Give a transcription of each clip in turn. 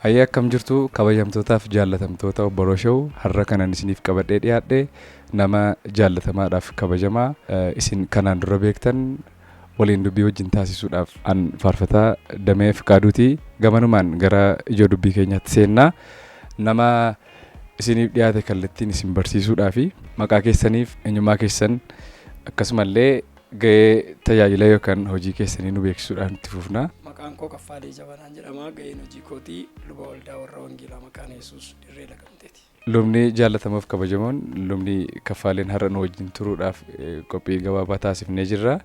Hayyee, akkam jirtu kabajamtootaaf jaallatamtoota Obbo Show? Har'a kanan isiniif qabadhee dhiyaadhe nama jaallatamaadhaaf kabajamaa isin kanaan dura beektan waliin dubbii wajjin taasisuudhaaf. An faarfataa Damee Fiqaaduuti. Gamanumaan gara ijoo dubbii keenyaatti seennaa. Nama isiniif dhiyaate kallattiin isin barsiisuudhaafi maqaa keessaniif eenyummaa keessan, akkasumallee ga'ee tajaajila yookaan hojii keessanii nu beeksisuudhaan itti fufna. Maqaan koo Kaffaalee Jabanaan jedhama. Ga'een hojii kootii luba waldaa warra Wangeelaa Maqaan Yesuus Dirree Laqamteeti. Lubni jaallatamaaf kabajamoon, lubni Kaffaaleen, har'a nu wajjin turuudhaaf qophii gabaabaa taasifnee jirra.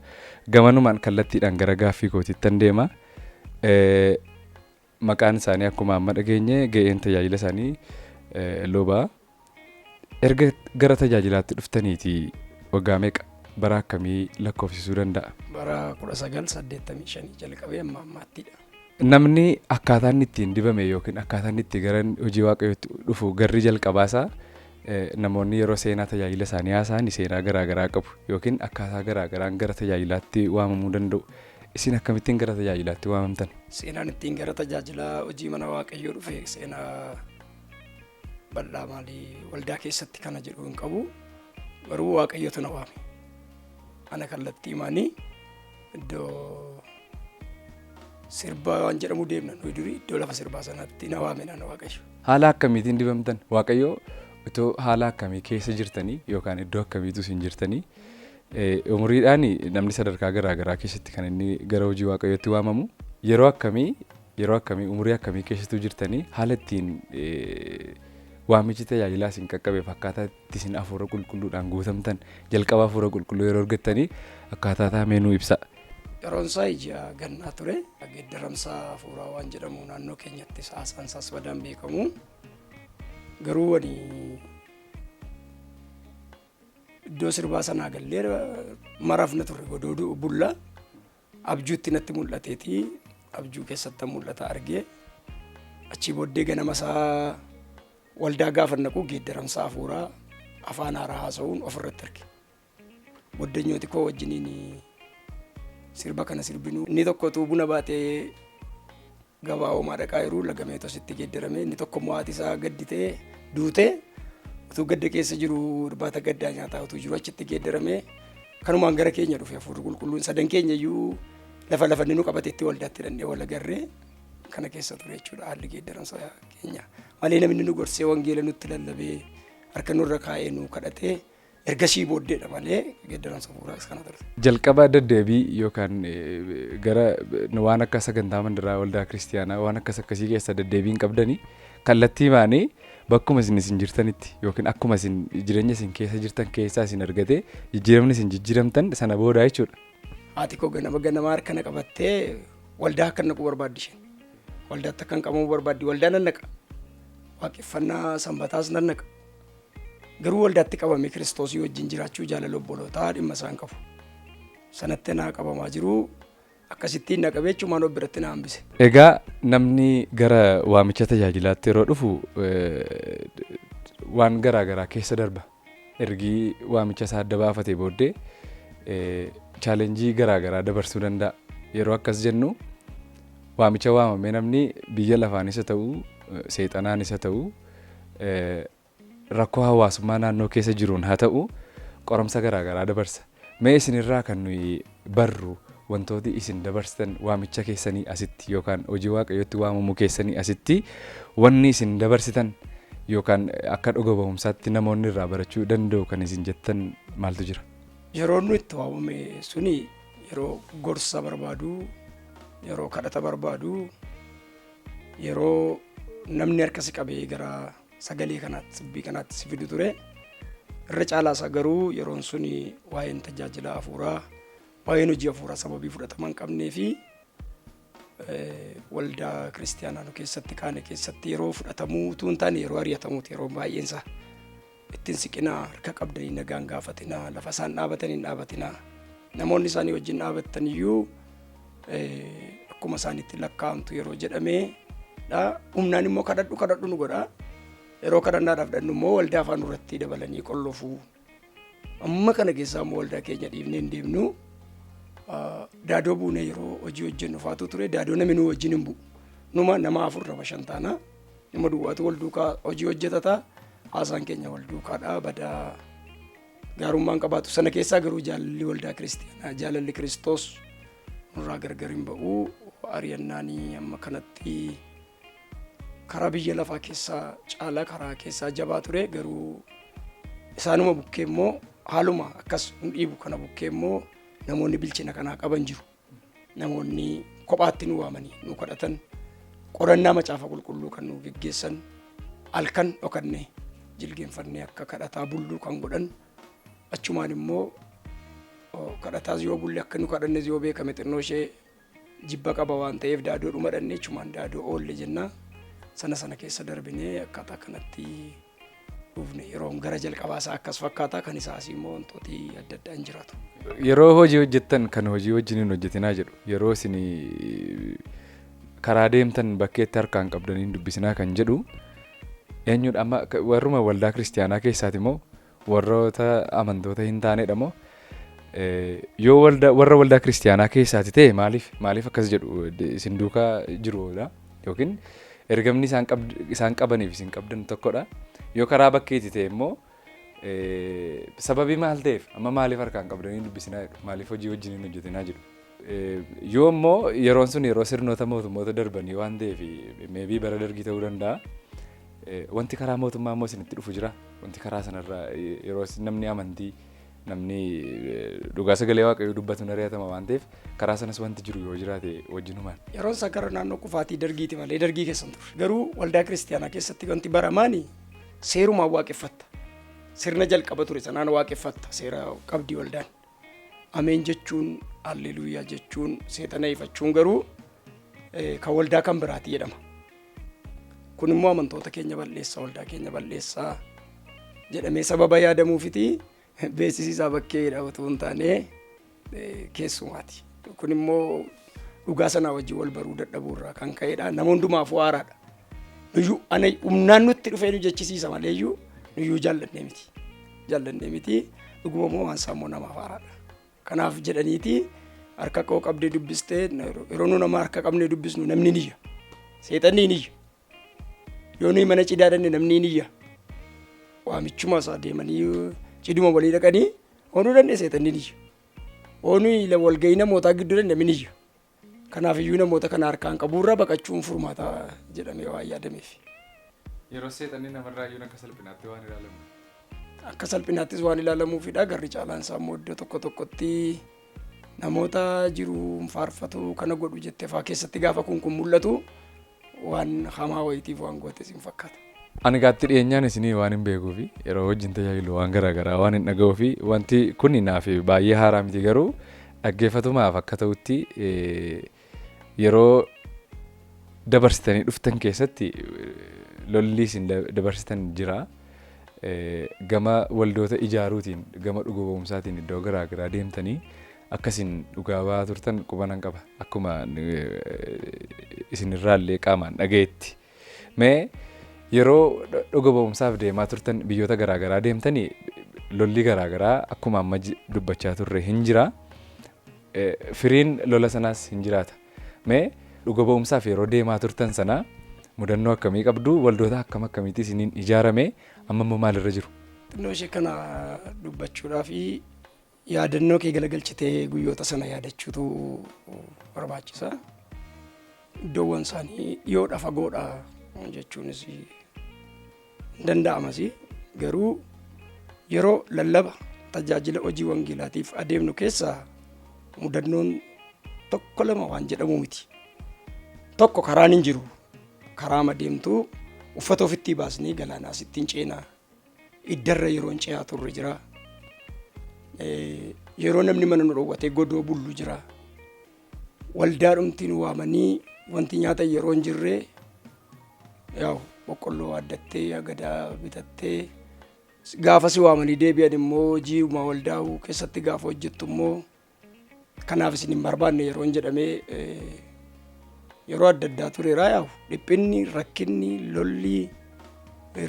Gamanumaan kallattiidhaan gara gaaffii kootiittan deema. Maqaan isaanii akkuma amma dhageenye, ga'een tajaajila isaanii luba. Erga gara tajaajilaatti dhuftaniiti waggaa meeqa, bara akkamii lakkoofsisuu danda'a? Bara 1985 jalqabee amma ammaattidha. Namni akkaataa inni ittiin dibame yookiin akkaataa inni itti gara hojii Waaqayyootti dhufu garri jalqabaasaa, namoonni yeroo seenaa tajaajila isaanii haasa'an seenaa garaa garaa qabu yookiin akkaataa garaa garaan gara tajaajilaatti waamamuu danda'u. Isin akkamittiin gara tajaajilaatti waamamtan? Seenaan ittiin gara tajaajilaa hojii mana Waaqayyoo dhufe seenaa bal'aa maalii waldaa keessatti kana jedhu hin qabu. Garuu Waaqayyotu na waame. Ana kallattii maanii iddoo sirbaa waan jedhamu deemna nuyi durii, iddoo lafa sirbaa sanatti na waame naan Waaqayyo. Haala akkamiitiin dibamtan? Waaqayyo itoo haala akkamii keessa jirtanii yookaan iddoo akkamiitu isin jirtanii? Umuriidhaan namni sadarkaa garaa garaa keessatti kan inni gara hojii Waaqayyootti waamamu. Yeroo akkamii, yeroo akkamii, umurii akkamii keessattuu jirtanii, haala ittiin waamichi tajaajilaa isin qaqqabeef, akkaataa itti isin hafuura qulqulluudhaan guutamtan, jalqaba hafuura qulqulluu yeroo argattanii akkaataa isaa mee nuu ibsa. Yeroon isaa ija gannaa ture. Geeddaramsa hafuuraa waan jedhamu naannoo keenyattis haasaan isaas badaan beekamu. Garuu ani iddoo sirbaa sanaa gallee marafna turre, godoo bullaa abjuutti natti mul'ateeti, abjuu keessatti mul'ata argee, achii booddee ganama isaa waldaa gaafa naqu geeddaramsa hafuuraa afaan haaraa haasa'uun ofirratti arge. Goddanyooti koo wajjiniin sirba kana sirbinuu, inni tokko utuu buna baatee gabaa hoomaa dhaqaa jiru lagamee tositti geeddarame, inni tokko immoo haati isaa gadditee duutee utuu gadda keessa jiru irbaata gaddaa nyaataa utuu jiru achitti geeddarame. Kanumaan gara keenya dhufe hafuurri qulqulluun. Sadan keenya iyyuu lafa lafa inni nu qabatetti waldaatti hidhannee wal agarree kana keessa ture jechuudha haalli geeddaramsa keenya malee, namni nu gorsee, wangeela nutti lallabee, harka nurra kaa'ee nu kadhatee ergasii booddeedha malee geeddaramsa hafuuraa kana ture. Jalqaba deddeebii yookaan gara waan akka sagantaa mandaraa waldaa kiristiyaanaa waan akkas akkasii keessa deddeebiin qabdanii, kallattii maanii bakkuma isin jirtanitti yookiin akkuma isin jireenya isin keessa jirtan keessaa isin argate, jijjiiramni isin jijjiiramtan sana booda jechuudha. Haati koo ganama ganama harka na qabattee waldaa akka naqu barbaaddi isheen. Waldaatti akka hin qabamuu barbaaddi. Waldaa nan naqa. Waaqeffannaa sanbataas nan naqa. Garuu waldaatti qabamee Kiristoosii wajjin jiraachuu, jaalala obbolootaa dhimma isaan qabu. Sanatti naa qabamaa jiru, akkasittiin na qabee jechuun of biratti na hambise. Egaa namni gara waamicha tajaajilaatti yeroo dhufu waan garaa garaa keessa darba. Ergi waamicha isaa adda baafatee booddee challenge garaa garaa dabarsuu danda'a. Yeroo akkas jennu, waamicha waamamee namni biyya lafaanis haa ta'u, seexanaanis haa ta'u, rakkoo hawaasummaa naannoo keessa jiruun haa ta'u, qoramsa garaa garaa dabarsa. Mee isinirraa kan nuyi barru, wantooti isin dabarsitan waamicha keessanii asitti yookaan hojii Waaqayyootti waamamuu keessanii asitti wanni isin dabarsitan yookaan akka dhuga ba'umsaatti namoonni irraa barachuu danda'u kan isin jettan maaltu jira? Yeroo nu itti waamame suni yeroo gorsa barbaadu, yeroo kadhata barbaadu, yeroo namni harka si qabee gara sagalee kanaatti, dubbii kanaatti si fidu ture. Irra caalaa isaa garuu yeroon suni waa'een tajaajila hafuuraa, waa'een hojii hafuuraa sababii fudhatama hin qabnee fi waldaa kiristiyaanaa nu keessatti kaane keessatti yeroo fudhatamuu utuu hin taane yeroo ari'atamuuti yeroo baay'een isaa. Ittiin siqinaa, harka qabdanii nagaan gaafatinaa, lafa isaan dhaabatan hin dhaabatinaa. Namoonni isaanii wajjin dhaabattan iyyuu akkuma isaanitti lakkaa'amtu yeroo jedhamee dha. Humnaan immoo kadhadhu kadhadhu nu godha. Yeroo kadhannaadhaaf dhannu immoo waldaa afaan irratti dabalanii qollofuu. Amma kana keessaa immoo waldaa keenya dhiifnee hin deemnu. Daadoo buunee yeroo hojii hojjennu faatu ture. Daadoo namni nu wajjin hin bu'u. Numa nama afur, nama shan taana. Nama duwwaatu wal duukaa hojii hojjetata. Haasaan keenya wal duukaadha. Badaa gaarummaan qabaatu. Sana keessaa garuu jaalalli waldaa kiristiyaanaa, jaalalli Kiristoos nurraa gargar hin ba'u. Ari'annaanii amma kanatti karaa biyya lafaa keessaa caalaa karaa keessaa jabaa ture. Garuu isaanuma bukkee immoo haaluma akkas nu dhiibu kana bukkee immoo namoonni bilchina kanaa qaban jiru. Namoonni kophaatti nu waamanii nu kadhatan, qorannaa macaafa qulqulluu kan nu geggeessan, halkan dhokannee jilgeenfannee akka kadhataa bulluu kan godhan, achumaan immoo kadhataas yoo bulle akka nu kadhannes yoo beekame xinnoo ishee jibba qaba waan ta'eef daadoo dhuma dhannee achumaan daadoo oolle jenna. Sana sana keessa darbinee akkaataa kanatti dhufne. Yeroon gara jalqabaa isaa akkas fakkaata, kan isaas immoo wantooti adda addaa hin jiraatu. Yeroo hojii hojjettan kan hojii wajjin hin hojjetinaa jedhu, yeroo isin karaa deemtan bakkeetti harkaan qabdanii hin dubbisinaa kan jedhu eenyudha? Amma warruma waldaa kiristiyaanaa keessaati moo warroota amantoota hin taanedha moo? Yoo warra waldaa kiristiyaanaa keessaati ta'e maaliif akkas jedhu? Isin duukaa jirudha yookiin ergamni isaan qabaniif isin qabdan tokkodha. Yoo karaa bakkeeti ta'e immoo sababii maal ta'eef amma maaliif harkaan qabdanii dubbisinaa jedhu, maaliif hojii wajjin hin hojjetinaa jedhu? Yoo immoo yeroon sun yeroo sirnoota mootummoota darbanii waan ta'eef, maybe bara dargii ta'uu danda'a. Wanti karaa mootummaa immoo isinitti dhufu jira. Wanti karaa sanarraa yeroo namni amantii, namni dhugaa sagalee Waaqayyoo dubbatu ni ari'atama waan ta'eef, karaa sanas wanti jiru yoo jiraate wajjinumaan. Yeroon isaa gara naannoo kufaatii dargiiti malee dargii keessa hin turre. Garuu waldaa kiristiyaanaa keessatti wanti baramaani seerumaan waaqeffatta. Sirna jalqaba ture sanaan waaqeffatta, seera qabdi waldaan. Ameen jechuun, alleluuyaa jechuun, seexana ifachuun garuu kan waldaa kan biraati jedhama. Kun immoo amantoota keenya balleessa, waldaa keenya balleessaa jedhamee sababa yaadamuufiti beeksisiisaa bakkeedha otoo hin taane keessumaati. Kun immoo dhugaa sanaa wajjin wal baruu dadhabuu irraa kan ka'edha. Nama hundumaafuu haaraadha. Nuyyuu ana humnaan nutti dhufee nu jechisiisa maleeyyuu nuyyuu jaallannee miti. Jaallannee miti. Dhuguma immoo waan isaa immoo namaaf haaraadha. Kanaaf jedhaniiti harka koo qabdee dubbistee, yeroo nu nama harka qabnee dubbisnu namni ni iyya. Seexanni ni iyya. Yoo nuyi mana cidaa dhanne namni ni iyya. Waamichuma isaa deemanii ciduma walii dhaqanii oonuu danda'e seexanni ni iyya. Yoo nuyi walgahii namootaa gidduu dhanne namni ni iyya. Kanaaf iyyuu namoota kana harkaan qabuurra baqachuun furmaata jedhamee waan yaadameef. Yeroo seexanni namarraa iyyuu akka salphinaatti waan ilaalamu. Akka salphinaattis waan ilaalamuufidha. Garri caalaan isaa immoo iddoo tokko tokkotti namoota jiru faarfatu kana godhu jettee faa keessatti gaafa kun mul'atu waan hamaa wayitiif waan gootes hin fakkaata. Ani gaatti dhiyeenyaan isinii waan hin beekuufi, yeroo wajjin tajaajilu waan garaagaraa waan hin dhaga'uufi, wanti kun naaf baay'ee haaraa miti, garuu dhaggeeffatumaaf akka ta'utti, yeroo dabarsitanii dhuftan keessatti lolli isin dabarsitan jira. Gama waldoota ijaaruutiin, gama dhuga ba'umsaatiin iddoo garaagaraa deemtanii akkasin dhugaa ba'aa turtan qubanan qaba, akkuma isinirraallee qaamaan dhagayetti. Mee yeroo dhuga ba'umsaaf deemaa turtan, biyyoota garaagaraa deemtanii, lolli garaagaraa akkuma amma dubbachaa turre hin jira. Firiin lola sanaas hin jiraata. Mee dhuga ba'umsaaf yeroo deemaa turtan sana mudannoo akkamii qabdu? Waldoota akkam akkamiitti isiniin ijaarame? Amma immoo maalirra jiru? Xinnoo ishee kana dubbachuudhaaf yaadannoo kee galagalchitee guyyoota sana yaadachuutu barbaachisa. Iddoowwan isaanii dhiyoodha fagoodha jechuunis hin danda'amas, garuu yeroo lallaba tajaajila hojii wangeelaatiif adeemnu keessaa mudannoon tokko lama waan jedhamu miti. Tokko karaan hin jiru. Karaa deemtu uffata ofitti baasnee galaanaas ittiin ceenaa. Iddarra yeroo hin ce'aa turre jira. Yeroo namni mana nu dhoowwatee godoo bullu jira. Waldaa dhumti nu waamanii wanti nyaata yeroo hin jirre, yaa'u boqqolloo addattee agadaa bitattee gaafa si waamanii deebi'an immoo hojii waldaa'uu keessatti gaafa hojjettu immoo kanaaf isin hin barbaanne yeroo hin jedhamee yeroo adda addaa tureera. Yaa'u dhiphinni, rakkinni, lolli,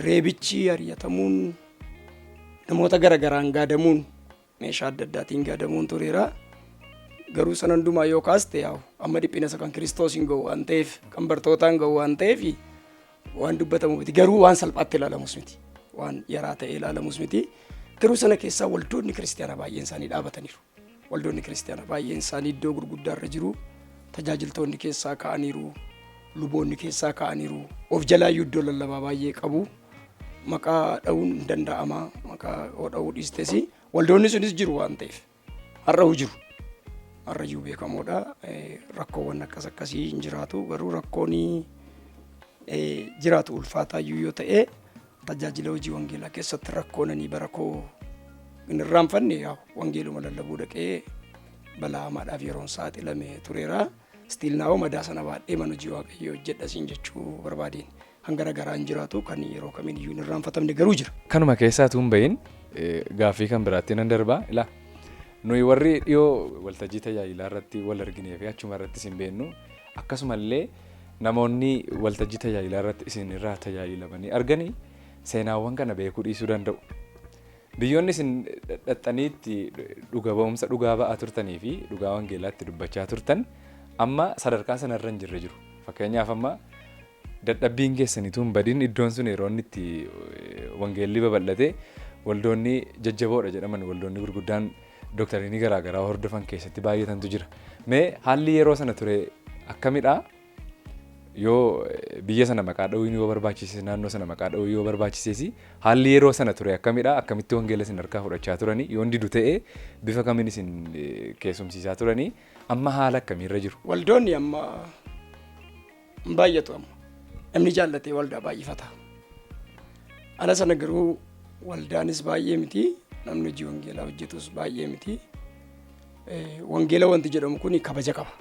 reebichi, ari'atamuun, namoota garagaraan gaadamuun, meeshaa adda addaatiin gaadamuun tureera. Garuu sana hundumaa yoo kaaste, yaa'u amma dhiphina isa kan Kiristoos hin ga'u waan ta'eef, kan bartootaan ga'u waan ta'eef, Waan dubbatamu miti, garuu waan salphaatti ilaalamus miti, waan yaraa ta'ee ilaalamus miti. Garuu sana keessaa waldoonni kiristiyaanaa baay'een isaanii dhaabataniiru. Waldoonni kiristiyaanaa baay'een isaanii iddoo gurguddaa irra jiru. Tajaajiltoonni keessaa ka'aniiru, luboonni keessaa ka'aniiru, of jalaayyuu iddoo lallabaa baay'ee qabu. Maqaa dha'uun hin danda'ama, maqaa yoo dha'uu dhiistes waldoonni sunis jiru waan ta'eef har'a'uu jiru. Har'ayyuu beekamoodha. Rakkoowwan akkas akkasii hin jiraatu, garuu rakkoon jiraatu ulfaataayyuu yoo ta'e, tajaajila hojii wangeelaa keessatti rakkoon ani bara koo hin irraanfanne, yaa wangeeluma lallabuu dhaqee balaa hamaadhaaf yeroon saaxilame tureera. Still now madaa sana baadhee mana hojii Waaqayyoo hojjedha siin jechuu barbaadeen. Hanga garaan jiraatu kan yeroo kamiin iyyuu hin irraanfatamne garuu jira. Kanuma keessaa tuun bahin gaaffii kan biraatti nan darbaa. Ilaa, nuyi warri dhiyoo waltajjii tajaajilaa irratti wal arginee fi achuma irratti isin beennu, akkasumallee namoonni waltajjii tajaajilaa irratti isin irraa tajaajilamanii arganii seenaawwan kana beekuu dhiisuu danda'u. Biyyoonni isin dhaxxanii itti dhuga ba'umsa dhugaa ba'aa turtanii fi dhugaa wangeelaatti dubbachaa turtan amma sadarkaa sanarra hin jirre jiru. Fakkeenyaaf, amma dadhabbiin keessanituu hin badin iddoon sun yeroo inni itti wangeelli babal'ate, waldoonni jajjaboodha jedhaman, waldoonni gurguddaan doktariinii garaagaraa hordofan keessatti baay'atantu jira. Mee haalli yeroo sana ture akkamidha? Yoo biyya sana maqaa dha'uun yoo barbaachise, naannoo sana maqaa dha'uu yoo barbaachises, haalli yeroo sana ture akkamidha? Akkamitti wangeela isin harkaa fudhachaa turanii? Yoo didu ta'e bifa kamiin isin keessumsiisaa turanii? Amma haala akkamiirra jiru? Waldoonni amma hin baay'atu amma. Namni jaallatee waldaa baay'ifata. Ala sana garuu waldaanis baay'ee miti. Namni hojii wangeelaa hojjetus baay'ee miti. Wangeela wanti jedhamu kun kabaja qaba.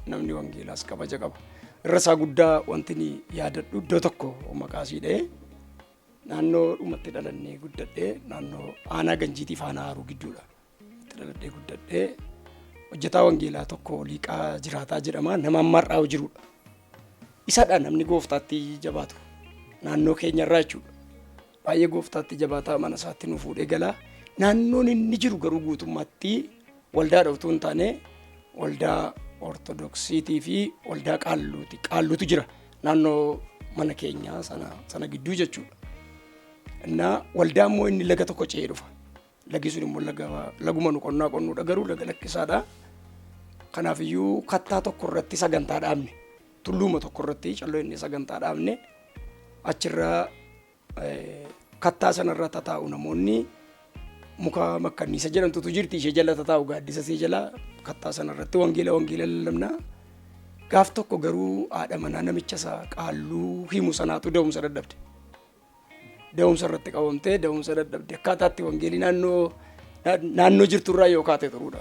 Namni wangeelaas kabaja qaba. Irra isaa guddaa wanti ni yaadadhu, iddoo tokko maqaa sii dha'ee, naannoo dhumatti dhalannee guddadhee, naannoo aanaa Ganjiitii fi aanaa Haruu gidduudha. Itti dhaladhee guddadhee, hojjetaa wangeelaa tokko Liiqaa Jiraataa jedhama, nama ammarraa jirudha. Isadha namni gooftaatti jabaatu naannoo keenyarraa jechuudha. Baay'ee gooftaatti jabaataa, mana isaatti nu fuudhee galaa. Naannoon inni jiru garuu guutummaatti waldaadha utuu hin taane waldaa Ortodoksiitii fi waldaa qaalluuti. Qaalluutu jira naannoo mana keenyaa sana gidduu jechuudha. Innaa waldaa immoo inni laga tokko ce'ee dhufa. Lagi sun immoo laga laguma nu qonnaa qonnuudha, garuu laga lakkisaadha. Kanaafiyyuu kattaa tokko irratti sagantaa dhaabne. Tulluuma tokko irratti calloo inni sagantaa dhaabne, achirraa kattaa sanarra tataa'u namoonni. Muka makkanniisa jedhamtutu jirti, ishee jala tataa'u, gaaddisa ishee jala kattaa sanarratti wangeela lallabna. Gaaf tokko garuu haadha manaa namicha isa qaalluu himu sanaatu da'umsa dadhabde. Da'umsa irratti qabamtee da'umsa dadhabde. Akkaataatti wangeelii naannoo jirturraa yoo kaate turuudha.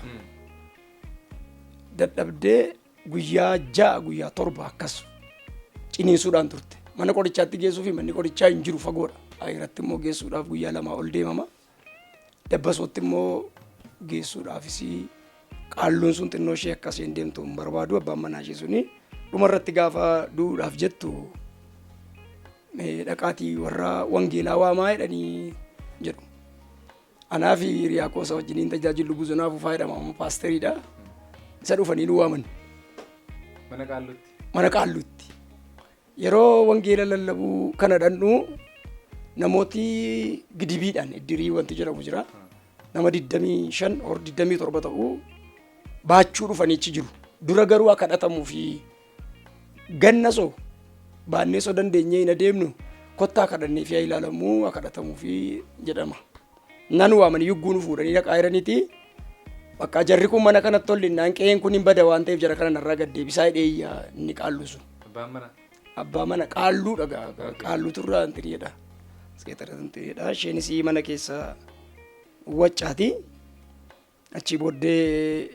Dadhabdee guyyaa 6, guyyaa 7 akkas ciniinsuudhaan turte. Mana qorichaatti geessuu fi manni qorichaa hin jiru, fagoodha. Ayiratti immoo geessuudhaaf guyyaa 2 ol deemama. Dabbasootti immoo geessuudhaafis qaalluun sun xinnoo ishee akka isheen deemtu hin barbaadu abbaan manaa ishee suni. Dhumarratti gaafa du'uudhaaf jettu, "Dhaqaatii warra wangeelaa waamaa" jedhanii jedhu. Anaa fi hiriyaa koo isa wajjiniin tajaajilu, Buzunaa Fufaa jedhama, amma paasteriidha. Isa dhufanii nu waaman. Mana qaalluutti. Mana qaalluutti. Yeroo wangeela lallabuu kana dhandhu, namooti gidibiidhaan iddirii wanti jedhamu jira. Nama 25 or 27 ta'uu baachuu dhufanii achi jiru. Dura garuu akka kadhatamuu fi ganna soo baannee soo dandeenyee hin adeemnu, kottaa kadhannee fi haa ilaalamuu, haa kadhatamuu fi jedhama. Nan waamanii yugguu nu fuudhanii dhaqaa jiraniiti. Bakka jarri kun mana kanatti tollinnaan qe'een kun hin bada waan ta'eef, jara kana narraa gad deebisaa jedhee iyya inni qaallu sun. Abbaan mana. Abbaa mana qaalluudha, qaalluutu irraa intiniidha. Seexana intiniidha. Isheenis mana keessa waccaati. Achii booddee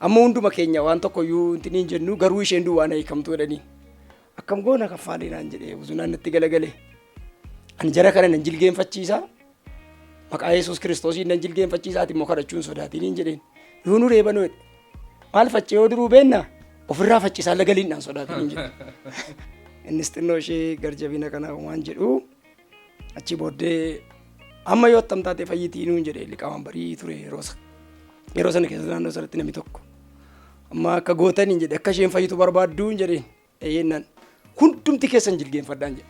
amma hunduma keenya waan tokko iyyuu intiniin jennu, garuu isheen duwwaan hiikamtu jedhanii. "Akkam goona kaffaalee?" naan jedhee Buzunaan natti galagale. "Ani jara kana nan jilgeenfachiisa. Maqaa Yesuus Kiristoosiin nan jilgeenfachiisa, ati immoo kadhachuun sodaatiniin" jedheen. "Yoo nu reebanoo?" jedhe. "Maal faccee yoo duruu beenna, ofirraa faccisaa lagaliin sodaatiniin" jedhe. Innis xinnoo ishee garjabina kana waan jedhu, achi booddee "Amma yoo attam taate fayyitii?" nuun jedhe. Liqaamaan barii ture yeroo sana. Yeroo sana keessa naannoo sanatti namni tokko. "Amma akka gootaniin" jedhe, "akka isheen fayyitu barbaadduun?" jedheen. "Eeyyennaan." Hundumti keessan jilgeenfadhaan jedhe.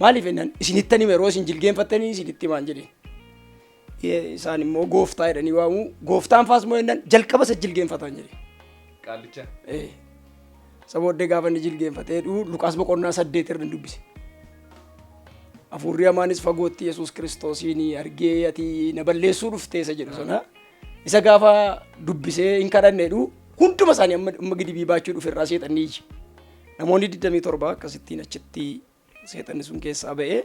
Maaliif jennaan isinittan hima yeroo isin jilgeenfattanii isinitti himaan jedheen. Isaan immoo gooftaa jedhanii waamu. Gooftaan faas immoo jennaan jalqaba isa jilgeenfataan jedhe. Qaallicha. Isa booddee gaafa inni jilgeenfatee dhufu Luqaas boqonnaa 8 irra dubbise. Hafuurri hamaanis fagootti Yesuus Kiristoosiin argee ati na balleessuu dhuftee isa jedhu sana isa gaafa dubbisee hin kadhanne jedhu hunduma isaanii amma gidibii baachuu dhufe irraa seexanni iyye. Namoonni 27 akkasittiin achitti seexanni sun keessaa ba'ee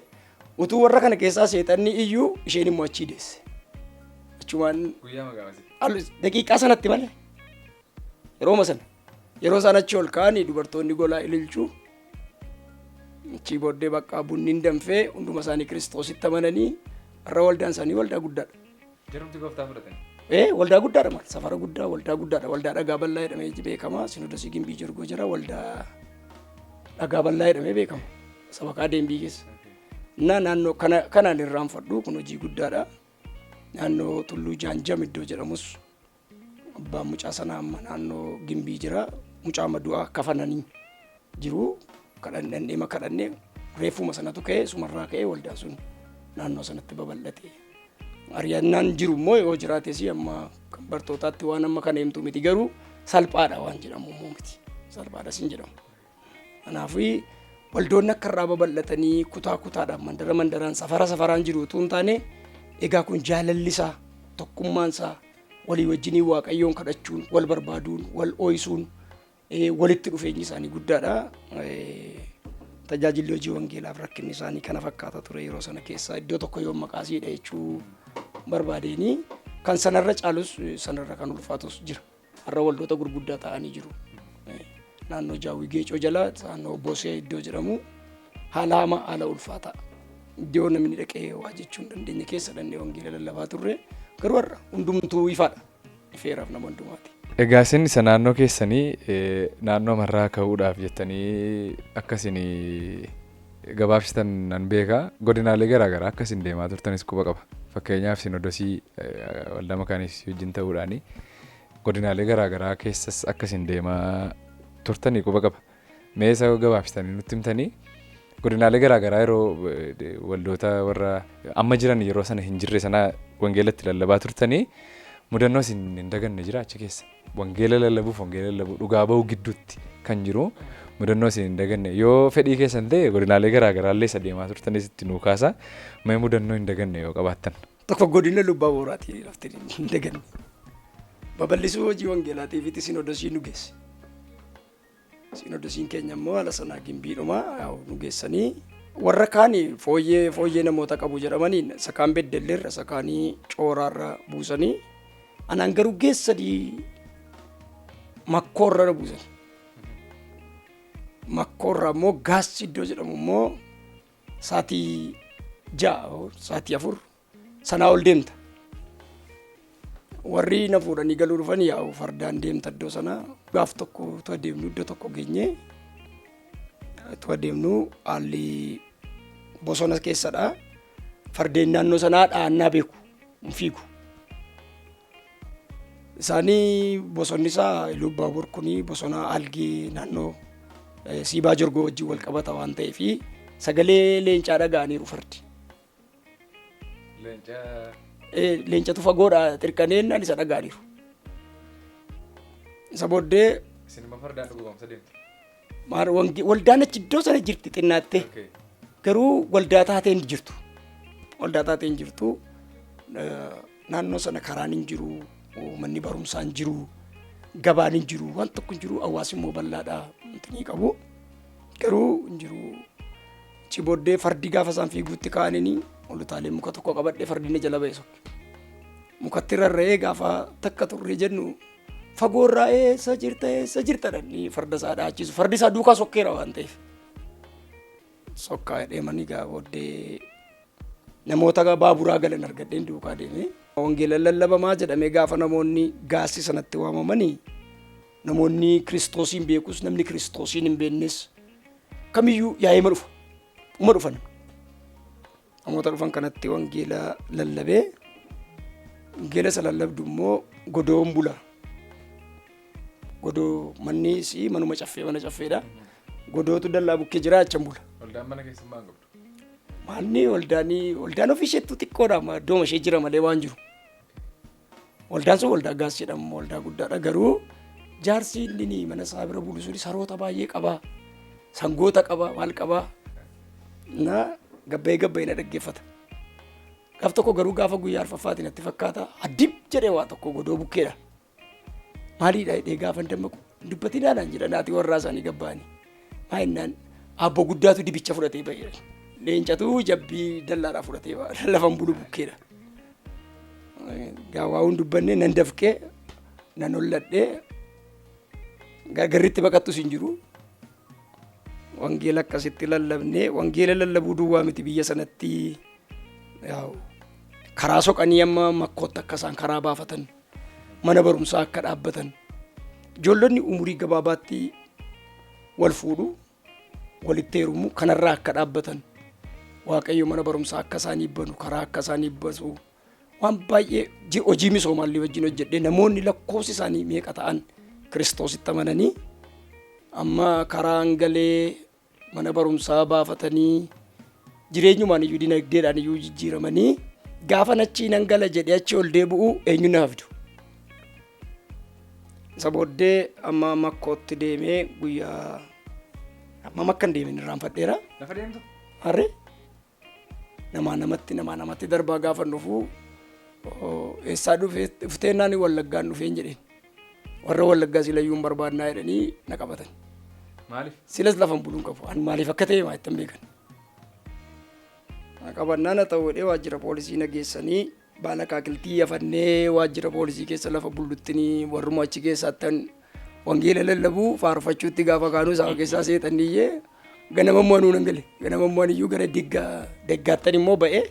utuu warra kana keessaa seexanni iyyuu isheen immoo achii deesse. Achumaan Guyyaa magaafasi. Daqiiqaa sanatti malee yerooma sana yeroo isaan achi ol ka'anii dubartoonni golaa ililchuu achii booddee bakka bunni hin danfee hunduma isaanii Kiristoositti amananii har'a waldaan isaanii waldaa guddaadha. Jarumti gooftaa fudhatanii. Ee, waldaa guddaadha maal, safara guddaa, waldaa guddaadha. Waldaa Dhagaa Bal'aa jedhamee beekama. Sinodosii Gimbii Jorgoo jira, waldaa Dhagaa Bal'aa jedhamee beekama. Sabakaa Deembii keessa. Na naannoo kana kanaan irraanfadhu, kun hojii guddaadha. Naannoo Tulluu Jaanjam iddoo jedhamus abbaan mucaa sanaa amma naannoo Gimbii jira. Mucaa madu'aa kafananii jiru. Kadhannee kadhannee reeffuma sanatu ka'e, sumarraa ka'e waldaan sun naannoo sanatti babal'ate. Ari'annaan jiru immoo yoo jiraates amma kan bartootaatti waan amma kana himtu miti, garuu salphaadha waan jedhamu immoo miti. Salphaadhas hin jedhamu. Kanaafuu waldoonni akka irraa babal'atanii kutaa kutaadhaan, mandara mandaraan, safara safaraan jiru utuu hin taane, egaa kun jaalalli isaa, tokkummaan isaa, walii wajjinii Waaqayyoon kadhachuun, wal barbaaduun, wal ooyisuun, walitti dhufeenyi isaanii guddaadha. Tajaajilli hojii wangeelaaf rakkinni isaanii kana fakkaata ture yeroo sana keessa. Iddoo tokko yoo maqaa siidha jechuu barbaadeenii, kan sanarra caalus sanarra kan ulfaatus jira. Har'a waldoota gurguddaa ta'anii jiru. Naannoo Jaawwii Geecoo jala naannoo Bosee iddoo jedhamu haala hamaa, haala ulfaataa, iddoo namni dhaqee waa jechuu hin dandeenye keessa dhannee wangeela lallabaa turre. Garuu har'a hundumtuu ifaadha. Ifeeraaf nama hundumaati. Egaa isin isa naannoo keessanii naannoo marraa ka'uudhaaf jettanii akkasin gabaabsitan nan beeka. Godinaalee garaa garaa akkasin deemaa turtanis quba qaba. Fakkeenyaaf sinodosii waldaa Makaanis wajjin ta'uudhaani godinaalee garaa garaa keessas akkasin deemaa turtanii quba qaba. Mee isa gabaabsitanii nutti himtanii, godinaalee garaa garaa yeroo waldoota warra amma jiran yeroo sana hin jirre sana wangeelatti lallabaa turtanii, mudannoo isin hin daganne jira achi keessa? Wangeela lallabuuf, wangeela lallabuu dhugaa ba'uu gidduutti kan jiru mudannoo isin hin daganne, yoo fedhii keessan ta'e godinaalee garaa garaallee isa deemaa turtanis itti nuu kaasa. Mee mudannoo hin daganne yoo qabaattan. Tokko godina Lubbaa Booraati lafti hin daganne. Babal'isuu hojii wangeelaatiifiti sinodosii nu geesse. Sinodosiin keenya immoo haala sanaa Gimbiidhuma nu geessanii, warra kaan fooyyee fooyyee namoota qabu jedhamanii isa kaan Beddelleerra, isa kaanii Cooraarra buusanii, anaan garuu geessanii Makkoorra na buusan. Makkoorra immoo Gaassi iddoo jedhamu immoo sa'aatii 6, sa'aatii 4 sanaa ol deemta. Warri na fuudhanii galuu dhufan yaa'u fardaan deemta iddoo sana. Gaaf tokko utuu adeemnu iddoo tokko geenye, utuu adeemnu haalli bosona keessadha. Fardeen naannoo sanaa dha'annaa beeku, hin fiigu. Isaanii bosonni isaa Iluu Baabur kuni bosona algee naannoo Siibaa Jorgoo wajjin wal qabata waan ta'eef sagalee leencaa dhaga'aniiru fardi. Leenca. Leencatu fagoodha xirqaneen isa dhaga'aniiru. Isa booddee. Isin immoo fardaan dhugumaamsa deemtu. Maal, waldaan achi iddoo sana jirti xinnaattee. Garuu waldaa taatee hin jirtu. Waldaa taatee hin jirtu. Naannoo sana karaan hin jiru, manni barumsaa hin jiru, gabaan hin jiru, waan tokko hin jiru. Hawaasi immoo bal'aadha, wanti ni qabu. Garuu hin jiru. Achi booddee fardi gaafa isaan fiiguutti ka'aniin ol utaalee muka tokko qabadhee fardi na jala ba'e sokke. Mukatti rarra'ee gaafa takka turree jennu fagoorraa "Eessa jirta, eessa jirta?" dhanii farda isaa dhaachisu. Fardi isaa duukaa sokkeera waan ta'eef. Sokkaa deemanii gaa booddee namoota baaburaa galan argadheen duukaa deemee. Wangeela lallabamaa jedhamee gaafa namoonni gaassi sanatti waamamanii, namoonni Kiristoosiin beekus, namni Kiristoosiin hin beeknes kamiyyuu yaa'ee ma dhufa. Uma dhufan. Namoota dhufan kanatti wangeela lallabee, wangeela isa lallabdu immoo godoon bula. Godoo manni si manuma caffee, mana caffeedha. Godootu dallaa bukkee jira achan bula. Waldaan mana keessan maal qabdu? Maalni waldaanii waldaan ofii isheettu xiqqoodha iddooma ishee jira malee waan jiru. Waldaan sun waldaa gaas jedhamu waldaa guddaadha garuu jaarsi inni mana isaa bira bulu suni saroota baay'ee qaba. Sangoota qaba maal qaba. Na gabbayee gabbayee na dhaggeeffata. Gaaf tokko garuu gaafa guyyaa arfaffaati natti fakkaata addib jedhee waa tokko godoo bukkeedha. Maaliidha jedhee gaafa hin dammaqu dubbatinaa naan jedha naati warraa isaanii gabbaanii. Maa jennaan abbo guddaatu dibicha fudhatee ba'e. Leencatu jabbii dallaadhaa fudhatee ba'a lafan bulu bukkeedha. Gaa waa hin dubbanne nan dafqee nan holladhee gargarritti baqattus hin jiru. Wangeela akkasitti lallabnee wangeela lallabuu duwwaa miti biyya sanatti karaa soqanii amma makkootti akka isaan karaa baafatan mana barumsaa akka dhaabbatan ijoollonni umurii gabaabaatti wal fuudhu walitti heerumu kanarraa akka dhaabbatan waaqayyo mana barumsaa akka isaanii banu karaa akka isaanii basu waan baay'ee hojii misoomaallee wajjin hojjedhee namoonni lakkoofsi isaanii meeqa ta'an kiristoositti amananii amma karaan galee mana barumsaa baafatanii jireenyumaan iyyuu dinagdeedhaan iyyuu jijjiiramanii gaafa achii nan gala jedhee achi ol deebi'u eenyu naaf fidu. Isa booddee amma makkootti deemee guyyaa amma makka hin deemin irraanfadheera. Lafa deemtu? Harree namaa namatti namaa namatti darbaa gaafa dhufu eessaa dhuftee naan wallaggaan dhufeen jedheen. Warra wallaggaa silayyuu hin barbaannaa jedhanii na qabatan. Maaliif? Silas lafan buluun qabu. Ani maaliif akka ta'e maa ittiin beekan. Na qabannaa na ta'u jedhee waajjira poolisii na geessanii baala kaakiltii afannee waajjira poolisii keessa lafa bulluttinii warruma achi keessaatti wangeela lallabuu faarfachuutti gaafa kaanuu isaa keessaa seexanniyyee ganama immoo anuu nan gale. Ganama immoo aniyyuu gara deggaa deggaattan immoo ba'ee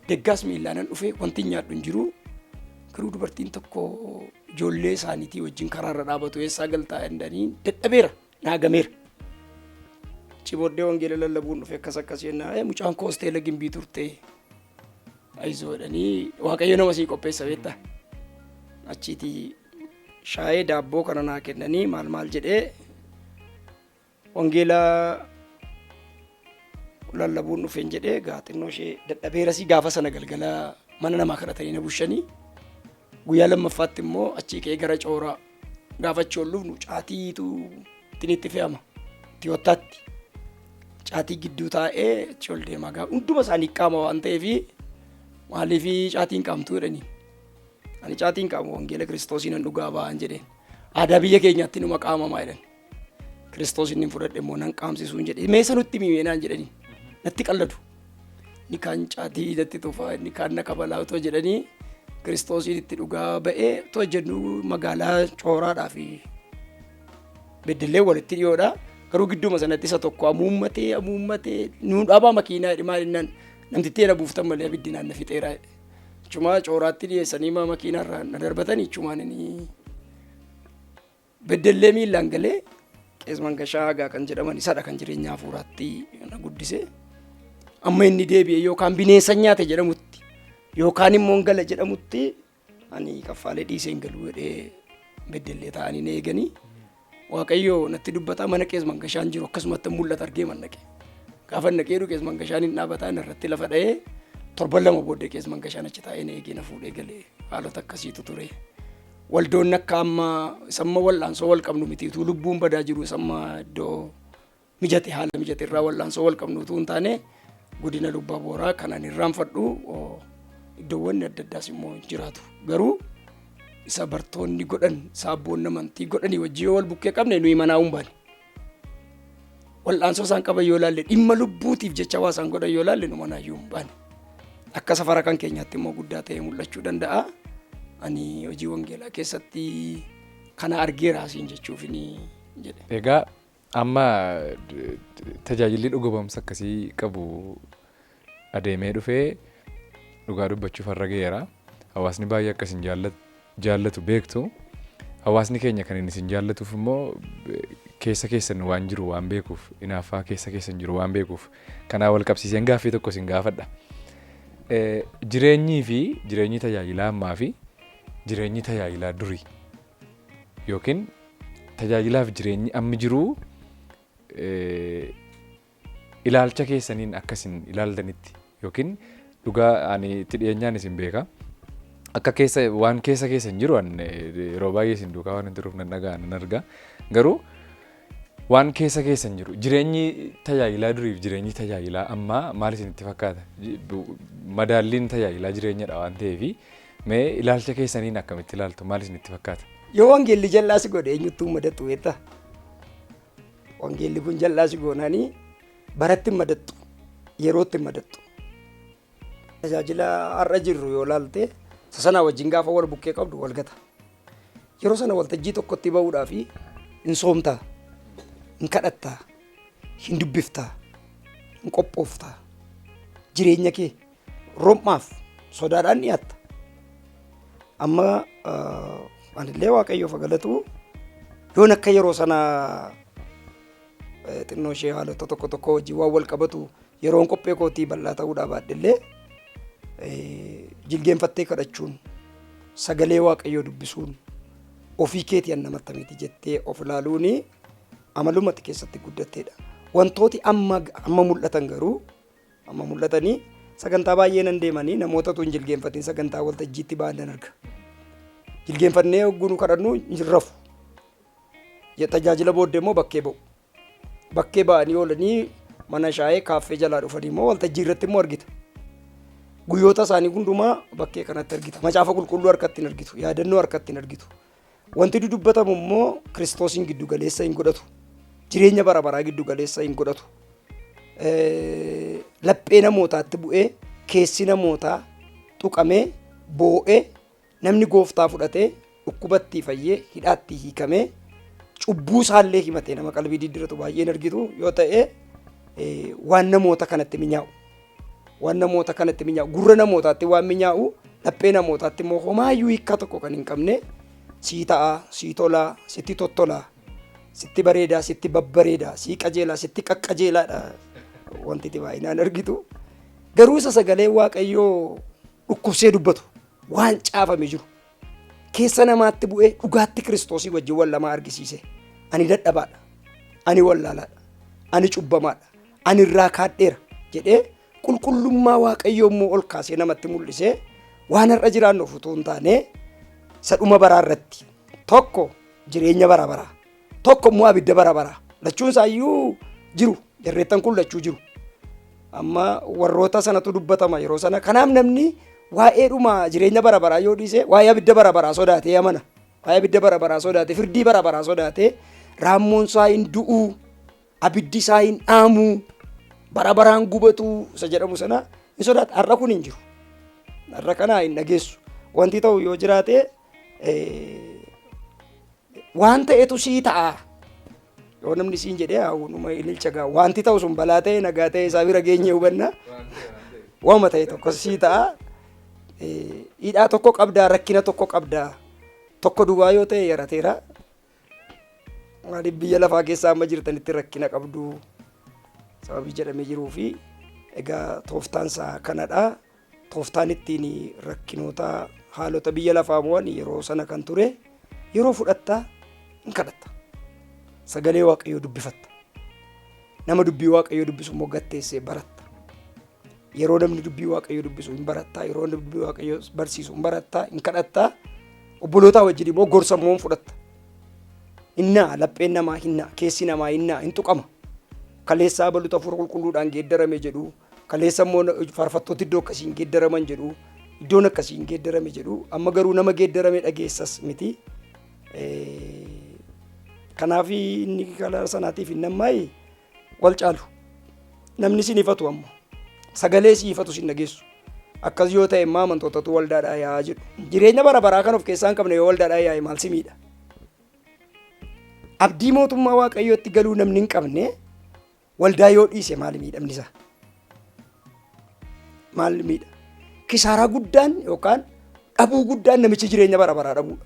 deggaas miillaanan dhufe wanti nyaadhu hin jiru. Garuu dubartiin tokko ijoollee isaaniitii wajjin karaarra dhaabatu eessaa galtaa jedhanii dadhabeera naagameera. Achi booddee wangeela lallabuun dhufe akkas akkas jennaa mucaan koo hosteela gimbii turte ayizoo jedhanii waaqayyo nama sii qopheessa beektaa. Achiitii shaayee daabboo kana naa kennanii maal maal jedhee wangeela lallabuun dhufeen jedhee gaa xinnoo ishee dadhabeerasii gaafa sana galgala mana namaa kadhatanii na bushanii guyyaa lammaffaatti immoo achii ka'ee gara cooraa gaafa achi ol dhufnu caatiitu itti fe'ama tiyoottaatti caatii gidduu taa'ee achi ol deemaa gaa hunduma isaanii qaama waan ta'eef maaliif caatiin qaamtuu jedhanii ani caatiin qaamu wangeela kiristoosiin nan dhugaa ba'an jedheen aadaa biyya keenyaatti numa qaamamaa jedhan kiristoos inni fudhadhe immoo nan qaamsisuun jedhe meesa nutti himi naan jedhanii natti qalladu inni kaan caatii natti tufaa inni kaan na kabalaa otoo jedhanii kiristoosiin itti dhugaa ba'ee otoo jennu magaalaa cooraadhaa fi beddellee walitti dhiyoodha. Garuu gidduuma sanatti isa tokko amuummatee amuummatee nuun dhaabaa makiinaa jedhe maal jennaan namtittii na buuftan malee abiddi naan na fixeera jedhe. Achumaa cooraatti dhiyeessanii maa makiinaarraa na darbatanii achumaan inni beddellee miillaan galee qees mangashaa hagaa kan jedhaman isadha kan jireenya hafuuraatti na guddise. Amma inni deebi'e yookaan bineensa nyaate jedhamutti yookaan immoo gala jedhamutti ani kaffaalee dhiisee hin galu jedhee beddellee taa'anii na eeganii Waaqayyo natti dubbataa mana qees mangashaan jiru akkasumatti mul'ata argee mannaqe. Gaafa naqee qees mangashaan hin dhaabataa irratti lafa dha'ee torban lama booddee qees mangashaan achi taa'ee na eegee na fuudhee galee haalota akkasiitu ture. Waldoonni akka amma isamma wal'aansoo wal qabnu miti utuu lubbuun badaa jiru isamma iddoo mijate haala mijate irraa wal'aansoo wal qabnu utuu hin taane godina lubbaa booraa kanan irraanfadhu iddoowwan adda addaas immoo hin jiraatu. Garuu isa bartoonni godhan isa abboonni amantii godhanii wajjin yoo wal bukkee qabne nuyi manaa hin baane. Wal'aansoo isaan qaban yoo ilaalle dhimma lubbuutiif jecha waa isaan godhan yoo ilaalle nu manaa iyyuu hin baane. Akka safara kan keenyaatti immoo guddaa ta'ee mul'achuu danda'a. Ani hojii wangeelaa keessatti kana argeera asiin jechuuf ni jedhe. Egaa amma tajaajilli dhuga ba'umsa akkasii qabu adeemee dhufee dhugaa dubbachuuf har'a ga'eera. Hawaasni baay'ee akka isin jaallatu beektu. Hawaasni keenya kan inni isin jaallatuuf immoo keessa keessan waan jiru waan beekuuf hinaaffaa keessa keessan jiru waan beekuuf kanaa wal qabsiiseen gaaffii tokko isin gaafadha. Jireenyii fi jireenyi tajaajilaa ammaa fi jireenyi tajaajilaa durii yookiin tajaajilaaf jireenyi ammi jiru Ilaalcha keessaniin akkasin ilaaltanitti yookiin dhugaa ani itti dhiyeenyaan isin beeka. Akka keessa waan keessa keessan jiru an yeroo baay'ee isin duukaa waan hin turuuf nan dhaga'a, nan arga. Garuu waan keessa keessan jiru, jireenyi tajaajilaa duriif jireenyi tajaajilaa ammaa maal isinitti fakkaata? Madaalliin tajaajilaa jireenyadha waan ta'eef, mee ilaalcha keessaniin akkamitti ilaaltu? Maal isinitti fakkaata? Yoo wangeelli jal'aa si godhe, eenyuttuu madattu beektaa? Wangeelli kun jal'aa si goonaanii baratti hin madattu, yerootti hin madattu. Tajaajila har'a jirru yoo laalte, isa sanaa wajjin gaafa wal bukkee qabdu wal gata. Yeroo sana waltajjii tokkotti ba'uudhaa fi hin soomtaa, hin kadhattaa, hin dubbiftaa, hin qophooftaa. Jireenya kee rom'aaf sodaadhaan dhiyaatta. Amma anillee Waaqayyoof galatu, yoon akka yeroo sanaa xinnoo ishee haalota tokko tokko wajjin waan wal qabatu yeroon qophee kootii bal'aa ta'uudhaa baadhellee, jilgeenfattee kadhachuun, sagalee Waaqayyoo dubbisuun, ofii keetii an namatti miti jettee of ilaaluun amalumatti keessatti guddatteedha. Wantooti amma amma mul'atan garuu, amma mul'atanii sagantaa baay'ee nan deemanii namoota utuu hin jilgeenfatiin sagantaa waltajjiitti ba'an nan arga. Jilgeenfannee hogguu nu kadhannu hin rafu. Tajaajila booddee immoo bakkee ba'u. Bakkee ba'anii oolanii mana shaayee kaaffee jalaa dhufanii immoo waltajjii irratti immoo argita. Guyyoota isaanii hundumaa bakkee kanatti argita. Macaafa qulqulluu harkatti hin argitu. Yaadannoo harkatti hin argitu. Wanti dudubbatamu immoo Kiristoosiin giddu galeessa hin godhatu. Jireenya bara baraa giddu galeessa hin godhatu. Laphee namootaatti bu'ee, keessi namootaa tuqamee, boo'ee, namni gooftaa fudhatee, dhukkubattii fayyee, hidhaatti hiikamee, cubbuu isaallee himatee nama qalbii diddiratu baay'een argitu yoo ta'e, waan namoota kanatti minyaa'u, waan namoota kanatti minyaa'u, gurra namootaatti waan minyaa'u, laphee namootaatti immoo homaayyuu hiikkaa tokko kan hin qabne, sii ta'a, sii tolaa, sitti tottolaa, sitti bareedaa, sitti babbareedaa, sii qajeelaa, sitti qaqqajeelaadha wanti itti baay'inaan argitu. Garuu isa sagalee Waaqayyoo dhukkubsee dubbatu, waan caafame jiru keessa namaatti bu'ee, dhugaatti Kiristoosii wajjin wal lamaa argisiise, ani dadhabaadha, ani wallaalaadha, ani cubbamaadha, ani irraa kaadheera jedhee, qulqullummaa Waaqayyoo immoo ol kaasee namatti mul'isee, waan har'a jiraannuuf utuu hin taane isa dhuma baraa irratti, tokko jireenya bara baraa, tokko immoo abidda bara baraa, lachuun isaayyuu jiru. Jarreettan kun lachuu jiru. Amma warroota sanatu dubbatama yeroo sana. Kanaaf namni waa'ee dhuma jireenya bara baraa yoo dhiise, waa'ee abidda bara baraa sodaatee amana. Waa'ee abidda bara baraa sodaatee, firdii bara baraa sodaatee, raammoon isaa hin du'uu, abiddi isaa hin dhaamuu, bara baraan gubatu isa jedhamu sana hin sodaata. Har'a kun hin jiru. Har'a kana hin dhageessu. Wanti ta'u yoo jiraate, waan ta'etu sii ta'a. Yoo namni siin jedhee haawunuma ililcha gaa, wanti ta'u sun balaa ta'e, nagaa ta'e, isaa bira geenye hubanna. Waanuma ta'e tokko sii ta'a. Hidhaa tokko qabdaa, rakkina tokko qabdaa. Tokko duwwaa yoo ta'e yarateera. Maaliif, biyya lafaa keessa amma jirtanitti rakkina qabdu sababii jedhamee jiruu fi egaa tooftaan isaa kanadha. Tooftaan ittiin rakkinoota haalota biyya lafaa mo'an yeroo sana kan ture, yeroo fudhattaa, hin kadhatta. Sagalee Waaqayyoo dubbifatta. Nama dubbii Waaqayyoo dubbisu immoo gatteessee baratta. Yeroo namni dubbii Waaqayyoo dubbisu hin barattaa, yeroo namni dubbii Waaqayyoo barsiisu hin barattaa, hin kadhattaa. Obbolootaa wajjin immoo gorsa immoo hin fudhatta. Hinnaa lapheen namaa, hinnaa keessi namaa, hinnaa hin tuqama. Kaleessaa abalutu hafuura qulqulluudhaan geeddarame jedhu, kaleessa immoo faarfattooti iddoo akkasiin geeddaraman jedhu, iddoon akkasiin geeddarame jedhu, amma garuu nama geeddarame dhageessas miti. Kanaaf inni karaa sanaatiif hin nammaayi wal caalu. Namni sin ifatu ammoo sagalee si ifatu sin dhageessu. Akkas yoo ta'e immoo amantootatu waldaadhaa yaa'aa jedhu. Jireenya bara baraa kan of keessaa hin qabne yoo waldaadhaa yaa'e maal si miidha? Abdii mootummaa Waaqayyootti galuu namni hin qabne waldaa yoo dhiise maal miidhamni isaa? Maal miidha? Kisaaraa guddaan yookaan dhabuu guddaan namichi jireenya bara baraa dhabuudha.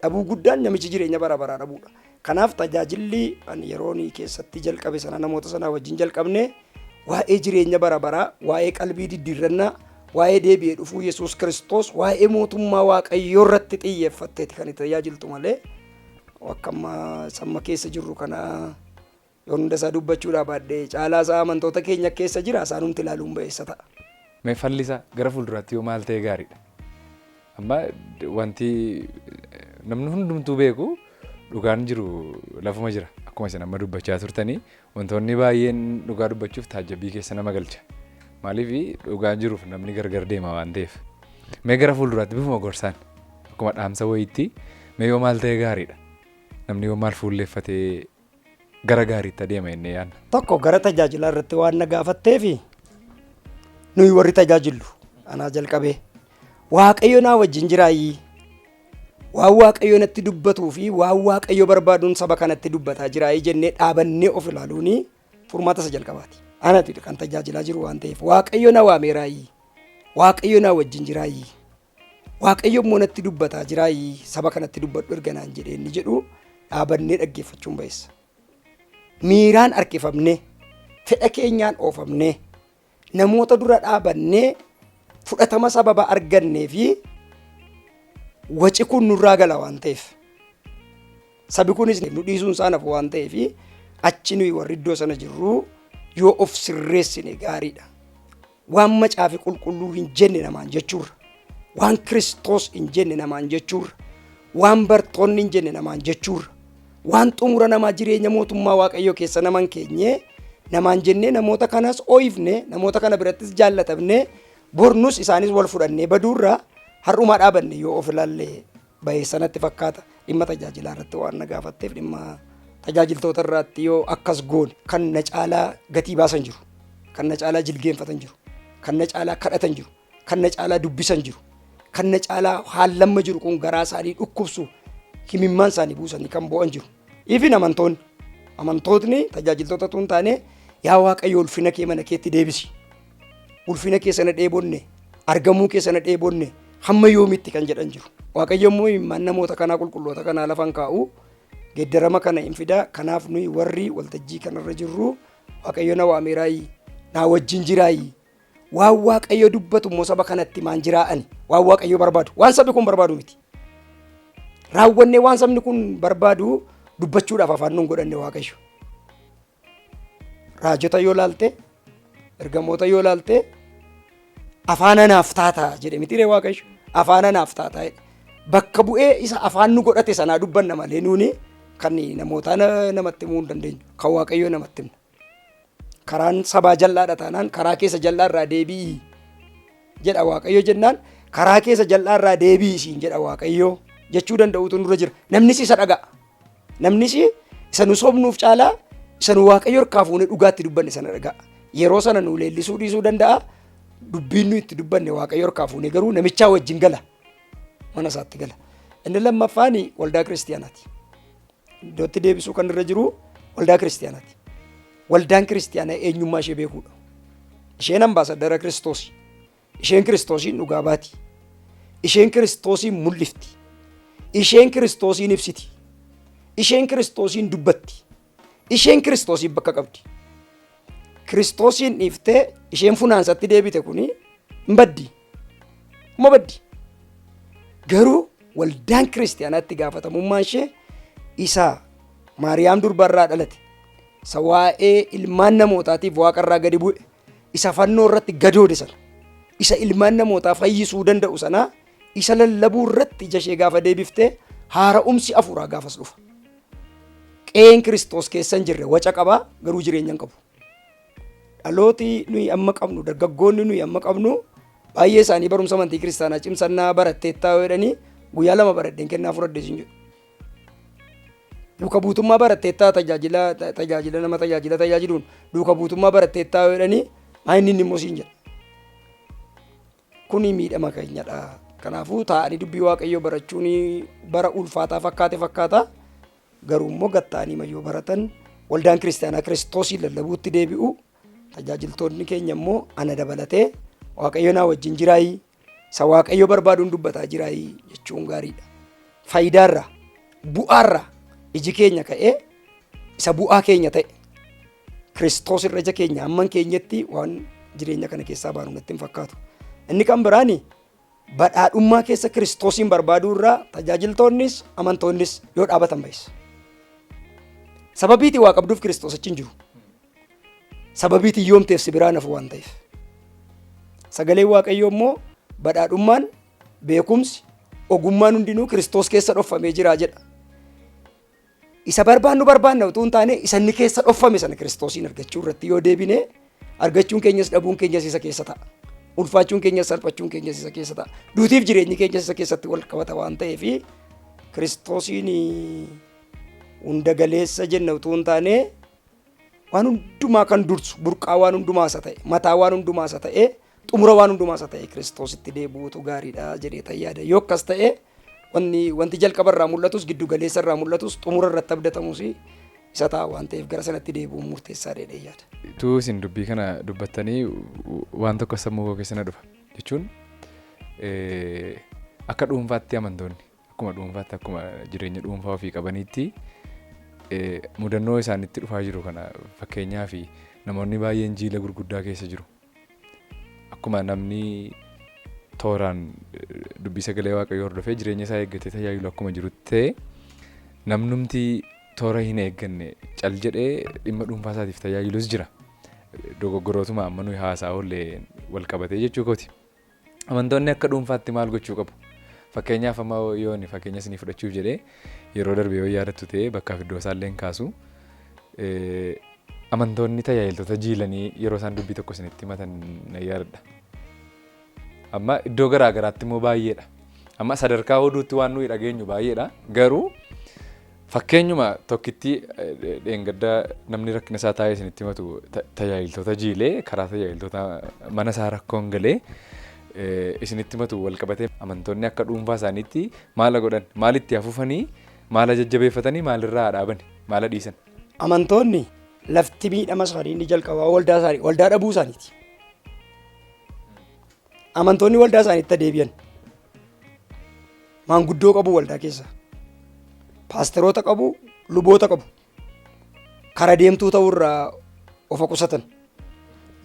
Dhabuu guddaan namichi jireenya bara baraa dhabuudha. Kanaaf tajaajilli ani yeroo keessatti jalqabe sana, namoota sanaa wajjin jalqabne, waa'ee jireenya bara baraa, waa'ee qalbii diddiirrannaa, waa'ee deebi'ee dhufuu Yesuus Kiristoos, waa'ee mootummaa Waaqayyoo irratti xiyyeeffatteeti kan itti tajaajiltu malee akka amma samma keessa jirru kana. Yoon hunda isaa dubbachuudhaa baadhee caalaa isaa amantoota keenya keessa jira, isaanumti ilaaluun ba'eessa ta'a. Mee falli isaa gara fuulduraatti yoo maal ta'e gaariidha? Amma wanti namni hundumtuu beeku, dhugaan jiru lafuma jira. Akkuma isin amma dubbachaa turtanii, wantoonni baay'een dhugaa dubbachuuf taajjabii keessa nama galcha. Maaliif? Dhugaan jiruuf namni gargar deema waan ta'eef. Mee gara fuulduraatti bifuma gorsaan, akkuma dhaamsa wayiitti, mee yoo maal ta'e gaariidha? Namni yoo maal fuulleeffatee gara gaariitti adeema jennee yaadna? Tokko, gara tajaajilaa irratti waan na gaafatteefi, nuyi warri tajaajillu, anaa jalqabee, Waaqayyo naa wajjin jiraayyii, waan Waaqayyo natti dubbatuu fi waan Waaqayyo barbaaduun saba kanatti dubbataa jiraayii jennee dhaabannee of ilaaluuni furmaata isa jalqabaati. Anati kan tajaajilaa jiru waan ta'eef, Waaqayyo na waameeraayyii, Waaqayyo naa wajjin jiraayyii, Waaqayyo immoo natti dubbataa jiraayyii, saba kanatti dubbadhu erga naan jedhee inni jedhu dhaabannee dhaggeeffachuun ba'eessa. Miiraan harkifamnee, fedha keenyaan oofamnee, namoota dura dhaabannee fudhatama sababa argannee fi waci kun nurraa gala waan ta'eef, sabi kunis nu dhiisuun isaa nafu waan ta'eef, achi nuyi warri iddoo sana jirru yoo of sirreessine gaariidha. Waan Macaafi Qulqulluu hin jenne namaan jechuurra, waan Kiristoos hin jenne namaan jechuurra, waan bartoonni hin jenne namaan jechuurra, waan xumura namaa jireenya mootummaa Waaqayyoo keessa naman keenye namaan jennee, namoota kanas ooyifne, namoota kana birattis jaallatamne, bornus isaanis wal fudhannee baduurra, har'umaa dhaabanne yoo of ilaalle bahee sanatti fakkaata. Dhimma tajaajilaa irratti waan na gaafatteef, dhimma tajaajiltoota irraatti yoo akkas goone, kan na caalaa gatii baasan jiru, kan na caalaa jilgeenfatan jiru, kan na caalaa kadhatan jiru, kan na caalaa dubbisan jiru, kan na caalaa haallamma jiru kun garaa isaanii dhukkubsu, himimmaan isaanii buusanii kan bo'an jiru. Ifin amantootni tajaajiltoota tun taane, yaa Waaqayyo, ulfina kee mana keetti deebisi. Ulfina kee sana dheebonne, argamuu kee sana dheebonne, hamma yoomitti kan jedhan jiru. Waaqayyo immoo imimmaan namoota kanaa, qulqulloota kanaa lafan kaa'u, geeddarama kana hin fida. Kanaaf nuyi warri waltajjii kanarra jirru, Waaqayyo na waameeraayi, naa wajjin jiraayi, waan Waaqayyo dubbatu immoo saba kanatti maan jiraa'ani, waan Waaqayyo barbaadu, waan sabni kun barbaadu miti. Raawwannee waan sabni kun barbaadu dubbachuudhaaf afaan nuun godhanne Waaqayyo. Raajota yoo laalte, ergamoota yoo laalte, afaan anaaf taataa jedhe miti ree Waaqayyo? Afaan anaaf taataa jedhe. Bakka bu'ee isa afaan nu godhate sanaa dubbanna malee, nuuni kan namootaa namatti himuu hin dandeenyu. Kan Waaqayyoo namatti himna. Karaan sabaa jal'aadha taanaan, karaa keessa jal'aa irraa deebi'i jedha Waaqayyo jennaan, karaa keessa jal'aa irraa deebi'i siin jedha Waaqayyo jechuu danda'utu nurra jira. Namnis isa dhaga'a. Namnis isa nu sobnuuf caalaa isa nu Waaqayyo harkaa fuunee dhugaatti dubbanne sana dhaga'a. Yeroo sana nu leellisuu dhiisuu danda'a. Dubbiin nu itti dubbanne Waaqayyo harkaa fuunee garuu namichaa wajjin gala. Mana isaatti gala. Inni lammaffaan waldaa kiristiyaanaati. Iddootti deebisuu kan irra jiru waldaa kiristiyaanaati. Waldaan kiristiyaanaa eenyummaa ishee beekuudha. Isheen ambaasadara Kiristoosi. Isheen Kiristoosiin dhugaa baati. Isheen Kiristoosiin mul'ifti. Isheen Kiristoosiin ibsiti. Isheen Kiristoosiin dubbatti. Isheen Kiristoosiin bakka qabdi. Kiristoosiin dhiiftee isheen funaansatti deebite kuni hin baddi. Uma baddi. Garuu waldaan kiristiyaanaatti gaafatamummaan ishee isa Maariyaam durbarraa dhalate, isa waa'ee ilmaan namootaatiif waaqarraa gadi bu'e, isa fannoo irratti gadoode sana, isa ilmaan namootaa fayyisuu danda'u sana, isa lallabuu irratti ija ishee gaafa deebiftee, haara'umsi afuuraa gaafas dhufa. Qe'een Kiristoos keessa hin jirre waca qaba, garuu jireenya hin qabu. Dhalooti nuyi amma qabnu, dargaggoonni nuyi amma qabnu, baay'ee isaanii barumsa amantii kiristaanaa cimsannaa baratteettaa yoo jedhanii, guyyaa 2 baradheen kennaa fudhadhe siin jedhu. Duuka buutummaa baratteettaa, tajaajila nama tajaajila tajaajiluun duuka buutummaa baratteettaa yoo jedhanii, maa inni immoo siin jedha. Kuni miidhama keenyadha. Kanaafuu taa'anii dubbii Waaqayyoo barachuun bara ulfaataa fakkaate fakkaata. Garuu immoo gatta'anii mayyoo baratan, waldaan kiristaanaa Kiristoosiin lallabuutti deebi'u. Tajaajiltoonni keenya immoo, ana dabalatee, Waaqayyo naa wajjin jiraayii, isa Waaqayyo barbaaduun dubbataa jiraayii jechuun gaariidha. Faayidaarraa, bu'aarraa iji keenya ka'ee, isa bu'aa keenya ta'e Kiristoos irra ija keenya hamman keenyatti, waan jireenya kana keessaa baanu natti hin fakkaatu. Inni kan biraani, badhaadhummaa keessa Kiristoosiin barbaaduu irraa tajaajiltoonnis amantoonnis yoo dhaabatan ba'isa. Sababiitii waa qabduuf Kiristoos achi hin jiru. Sababiitii hiyyoomteef si biraa nafu waan ta'eef. Sagaleen Waaqayyoo immoo badhaadhummaan, beekumsi, ogummaan hundinuu Kiristoos keessa dhoffamee jira jedha. Isa barbaannu barbaanna utuu hin taane isa inni keessa dhoffame sana Kiristoosiin argachuu irratti yoo deebine argachuun keenyas dhabuun keenyas isa keessa ta'a. Ulfaachuun keenyas salphachuun keenyas isa keessa ta'a. Duutiif jireenyi keenyas isa keessatti wal qabata waan ta'eef Kiristoosiin hunda galeessa jenna utuu hin taane waan hundumaa kan dursu burqaa waan hundumaa isa ta'e mataa waan hundumaa isa ta'e xumura waan hundumaa isa ta'e Kiristoositti deebi'uutu gaariidha jedhee tan yaada. Yoo akkas ta'e wanni wanti jalqaba irraa mul'atus giddu galeessa irraa mul'atus xumura irratti abdatamus isa ta'a waan ta'eef gara sanatti deebi'uun murteessaa jedhee yaada. Utuu isin dubbii kana dubbattanii waan tokko sammuu koo keessa na dhufa jechuun akka dhuunfaatti amantoonni akkuma dhuunfaatti akkuma jireenya dhuunfaa ofii qabaniitti mudannoo isaanitti dhufaa jiru kana fakkeenyaa fi namoonni baay'een jiila gurguddaa keessa jiru. Akkuma namni tooraan dubbii sagalee Waaqayyoo hordofee jireenya isaa eeggatee tajaajilu akkuma jirutti ta'e namnumti toora hin eegganne cal jedhee dhimma dhuunfaa isaatiif tajaajilus jira. Dogoggorootuma amma nuyi haasaa oolle wal qabatee jechuu kooti. Amantoonni akka dhuunfaatti maal gochuu qabu? Fakkeenyaaf amma yoo ani fakkeenya isinii fudhachuuf jedhee yeroo darbe yoo yaadattu ta'e bakkaaf iddoo isaallee hin kaasu. Amantoonni tajaajiltoota jiilanii yeroo isaan dubbii tokko isinitti himatan nan yaadadha. Amma iddoo garaa garaatti immoo baay'eedha. Amma sadarkaa oduutti waan nuyi dhageenyu baay'eedha. Garuu fakkeenyuma tokkitti dheengadda namni rakkina isaa taa'ee isinitti himatu tajaajiltoota jiilee karaa tajaajiltoota mana isaa rakkoon galee isinitti himatu wal qabatee amantoonni akka dhuunfaa isaaniitti maala godhan maalitti hafufanii maala jajjabeeffatanii maalirraa dhaabani maala dhiisan. Amantoonni lafti miidhama isaanii inni jalqabaa waldaa isaanii waldaa dhabuu isaaniiti. Amantoonni waldaa isaaniitti deebi'an. Maanguddoo qabu waldaa keessa. Paasteroota qabu, luboota qabu. Kara deemtuu ta'uu irraa ofa qusatan.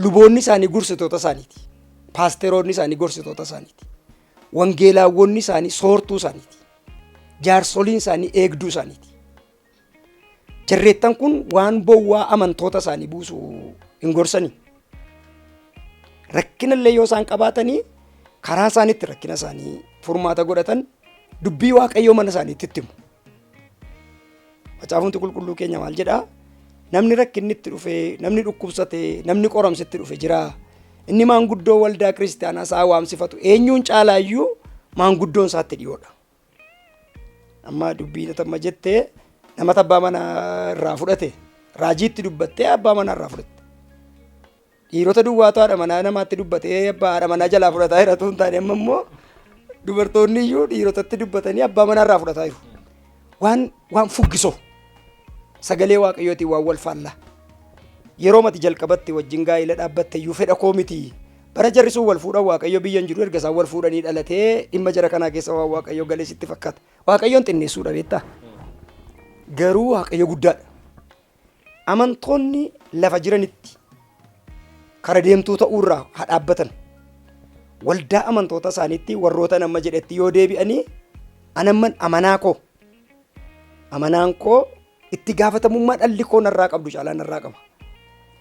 Luboonni isaanii gorsitoota isaaniiti. Paasteroonni isaanii gorsitoota isaaniiti. Wangeelaawwonni isaanii soortuu isaaniiti. Jaarsoliin isaanii eegduu isaaniiti. Jarreettan kun waan bowwaa amantoota isaanii buusu hin gorsanii. Rakkina illee yoo isaan qabaatanii karaa isaaniitti rakkina isaanii furmaata godhatan dubbii Waaqayyoo mana isaaniitti itti himu. Macaafumti qulqulluu keenya maal jedhaa? Namni rakkinni itti dhufe, namni dhukkubsate, namni qoramsi itti dhufe jira. Inni maanguddoo waldaa kiristaanaa isaa waamsifatu eenyuun caalaayyuu maanguddoon isaatti dhiyoodha. Amma dubbii amma jettee namata abbaa manaa irraa fudhate raajiitti dubbattee abbaa manaa irraa fudhatte. Dhiirota duwwaatu haadha manaa namaatti dubbatee abbaa haadha manaa jalaa fudhataa jira otoo hin taane amma immoo dubartoonni iyyuu dhiirotatti dubbatanii abbaa manaa irraa fudhataa jiru. Waan fuggisoo sagalee Waaqayyootiin waan wal faallaa. Yeroo mati jalqabatti wajjin gaa'ila dhaabbatte iyyuu fedha koo miti. Bara jarri sun wal fuudhan Waaqayyo biyya hin jiru erga isaan wal fuudhanii dhalatee dhimma jara kanaa keessa waan Waaqayyo galee sitti fakkaata. Waaqayyoon xinneessuudha beektaa? Garuu Waaqayyo guddaadha. Amantoonni lafa jiranitti kara deemtuu ta'uurraa haa dhaabbatan. Waldaa amantoota isaaniitti warroota nama jedhetti yoo deebi'anii anamman amanaa koo amanaan koo itti gaafatamummaa dhalli koo narraa qabdu caalaa narraa qaba.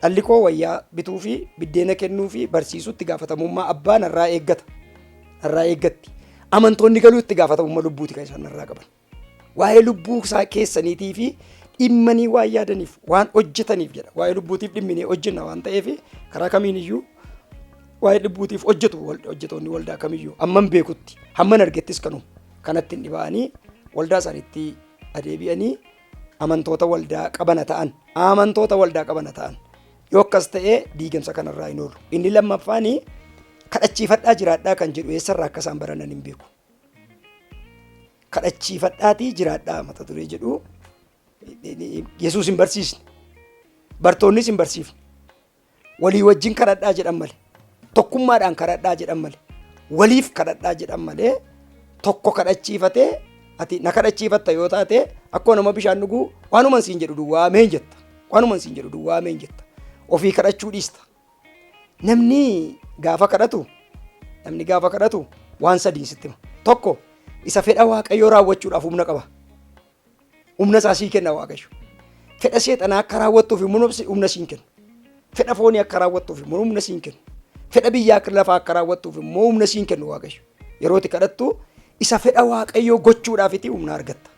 Dhalli koo wayyaa bituu fi biddeena kennuu fi barsiisuu itti gaafatamummaa abbaa narraa eeggata. Narraa eeggatti. Amantoonni galuu itti gaafatamummaa lubbuuti kan isaan narraa qaban. Waa'ee lubbuu isaa keessaniitii fi dhimmanii waan yaadaniif waan hojjetaniif jedha. Waa'ee lubbuutiif dhimminee hojjenna waan ta'eef karaa kamiin iyyuu waa'ee lubbuutiif hojjetu hojjetoonni waldaa kamiyyuu hamman beekutti hamman argettis kanuma kanatti hin dhiba'anii waldaa isaaniitti adeebi'anii amantoota waldaa qabana ta'an amantoota waldaa qabana ta'an yoo akkas ta'e diigamsa kanarraa hin oolu. Inni lammaffaani kadhachiifadhaa jiraadhaa kan jedhu eessarraa akka isaan baranan hin beeku. Kadhachiifadhaatii jiraadhaa mata duree jedhu Yesuus hin barsiisne. Bartoonnis hin barsiifne. Walii wajjin kadhadhaa jedhan malee. Tokkummaadhaan kadhadhaa jedhan malee. Waliif kadhadhaa jedhan malee tokko kadhachiifatee ati na kadhachiifatta yoo taate akkuma nama bishaan dhuguu waanuman siin jedhu duwwaa ameen jetta. Waanuman siin jedhu duwwaa ameen jetta. Ofii kadhachuu dhiista. Namni gaafa kadhatu namni gaafa kadhatu waan sadiin sitti hima. Tokko isa fedha Waaqayyoo raawwachuudhaaf humna qaba. Humna isaa sii kenna Waaqayyo. Fedha seexanaa akka raawwattuuf immoo humna siin kennu. Fedha foonii akka raawwattuuf immoo humna siin kennu. Fedha biyyaa lafaa akka raawwattuuf immoo humna siin kennu Waaqayyo. Yeroo itti kadhattu isa fedha Waaqayyoo gochuudhaafiti humna argatta.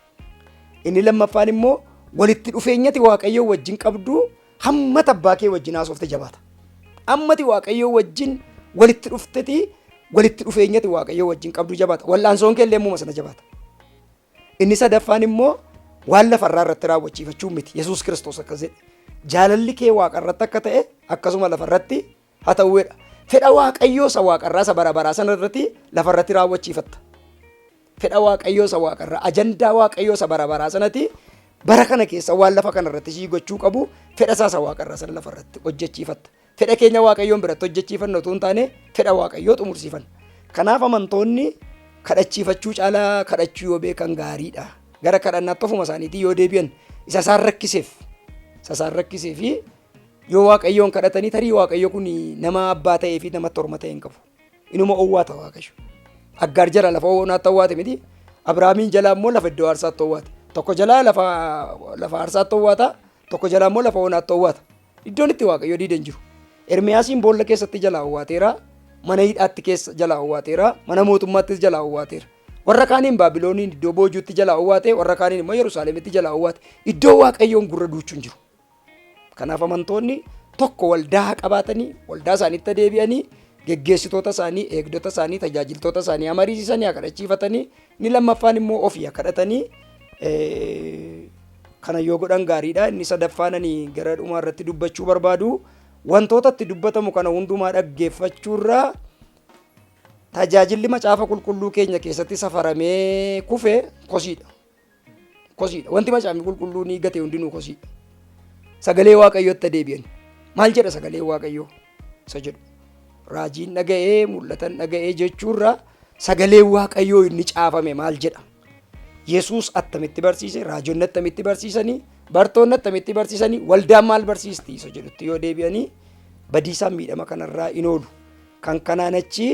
Inni lammaffaan immoo walitti dhufeenyati Waaqayyoo wajjin qabdu hamma abbaa kee wajjin haasofte jabaata. Ammati Waaqayyoo wajjin walitti dhufteti walitti dhufeenyati Waaqayyoo wajjin qabdu jabaata. Wal'aansoon kee illee ammuma sana jabaata. Inni sadaffaan immoo waan lafarraa irratti raawwachiifachuu miti. Yesuus Kiristoos akkas jedhe. Jaalalli kee waaqarratti akka ta'e akkasuma lafarratti haa ta'uudha. Fedha Waaqayyoo isa waaqarraa isa bara baraa sana irratti lafarratti raawwachiifatta. Fedha Waaqayyoo isa waaqarraa ajandaa Waaqayyoo isa bara baraa sanatti bara kana keessa waan lafa kana irratti sii gochuu qabu fedha isaa isa waaqarraa sana lafarratti hojjechiifatta. Fedha keenya Waaqayyoon biratti hojjechiifannu otoo hin taane fedha Waaqayyoo xumursiifanna. Kanaaf amantoonni kadhachiifachuu caalaa kadhachuu yoo beekan gaariidha. Gara kadhannaatti ofuma isaaniitii yoo deebi'an isa isaan rakkiseef isa isaan rakkisee fi yoo Waaqayyoon kadhatanii tarii Waaqayyo kun nama abbaa ta'ee fi nama torma ta'e hin qabu. Inuma owwaata Waaqayyo. Aggaar jala lafa onaatti owwaate miti. Abrahaamiin jala immoo lafa iddoo aarsaatti owwaate. Tokko jalaa lafa lafa aarsaatti owwaata. Tokko jalaa immoo lafa onaatti owwaata. Iddoon itti Waaqayyo diide hin jiru. Ermiyaasiin boolla keessatti jalaa owwaateera. Mana hidhaatti keessa jalaa owwaateera. Mana mootummaattis jalaa owwaateera. Warra kaaniin Baabilooniin iddoo boojuutti jalaa owwaate. Warra kaaniin immoo Yerusaalemitti jalaa owwaate. Iddoo Waaqayyoon gurra duuchuu hin jiru. Kanaaf amantoonni tokko waldaa qabaatanii waldaa isaaniitti deebi'anii geggeessitoota isaanii, eegdota isaanii, tajaajiltoota isaanii amariisisanii haa kadhachiifatanii inni lammaffaan immoo ofii haa kadhatanii kana yoo godhan gaariidha. Inni sadaffaan ani gara dhumaa irratti dubbachuu barbaadu wantoota itti dubbatamu kana hundumaa dhaggeeffachuurraa tajaajilli macaafa qulqulluu keenya keessatti safaramee kufe kosiidha. Kosiidha. Wanti macaafni qulqulluu ni gate hundinuu kosiidha. Sagalee Waaqayyootti deebi'an. Maal jedha sagalee Waaqayyoo? Isa jedhu. Raajiin dhaga'ee mul'atan dhaga'ee jechuurra sagalee Waaqayyoo inni caafame maal jedha? Yesuus attamitti barsiise? Raajonni attamitti barsiisanii? Bartoonni attamitti barsiisanii? Waldaan maal barsiisti? Isa jedhutti yoo deebi'anii badiisaan miidhama kanarraa in oolu. Kan kanaan achi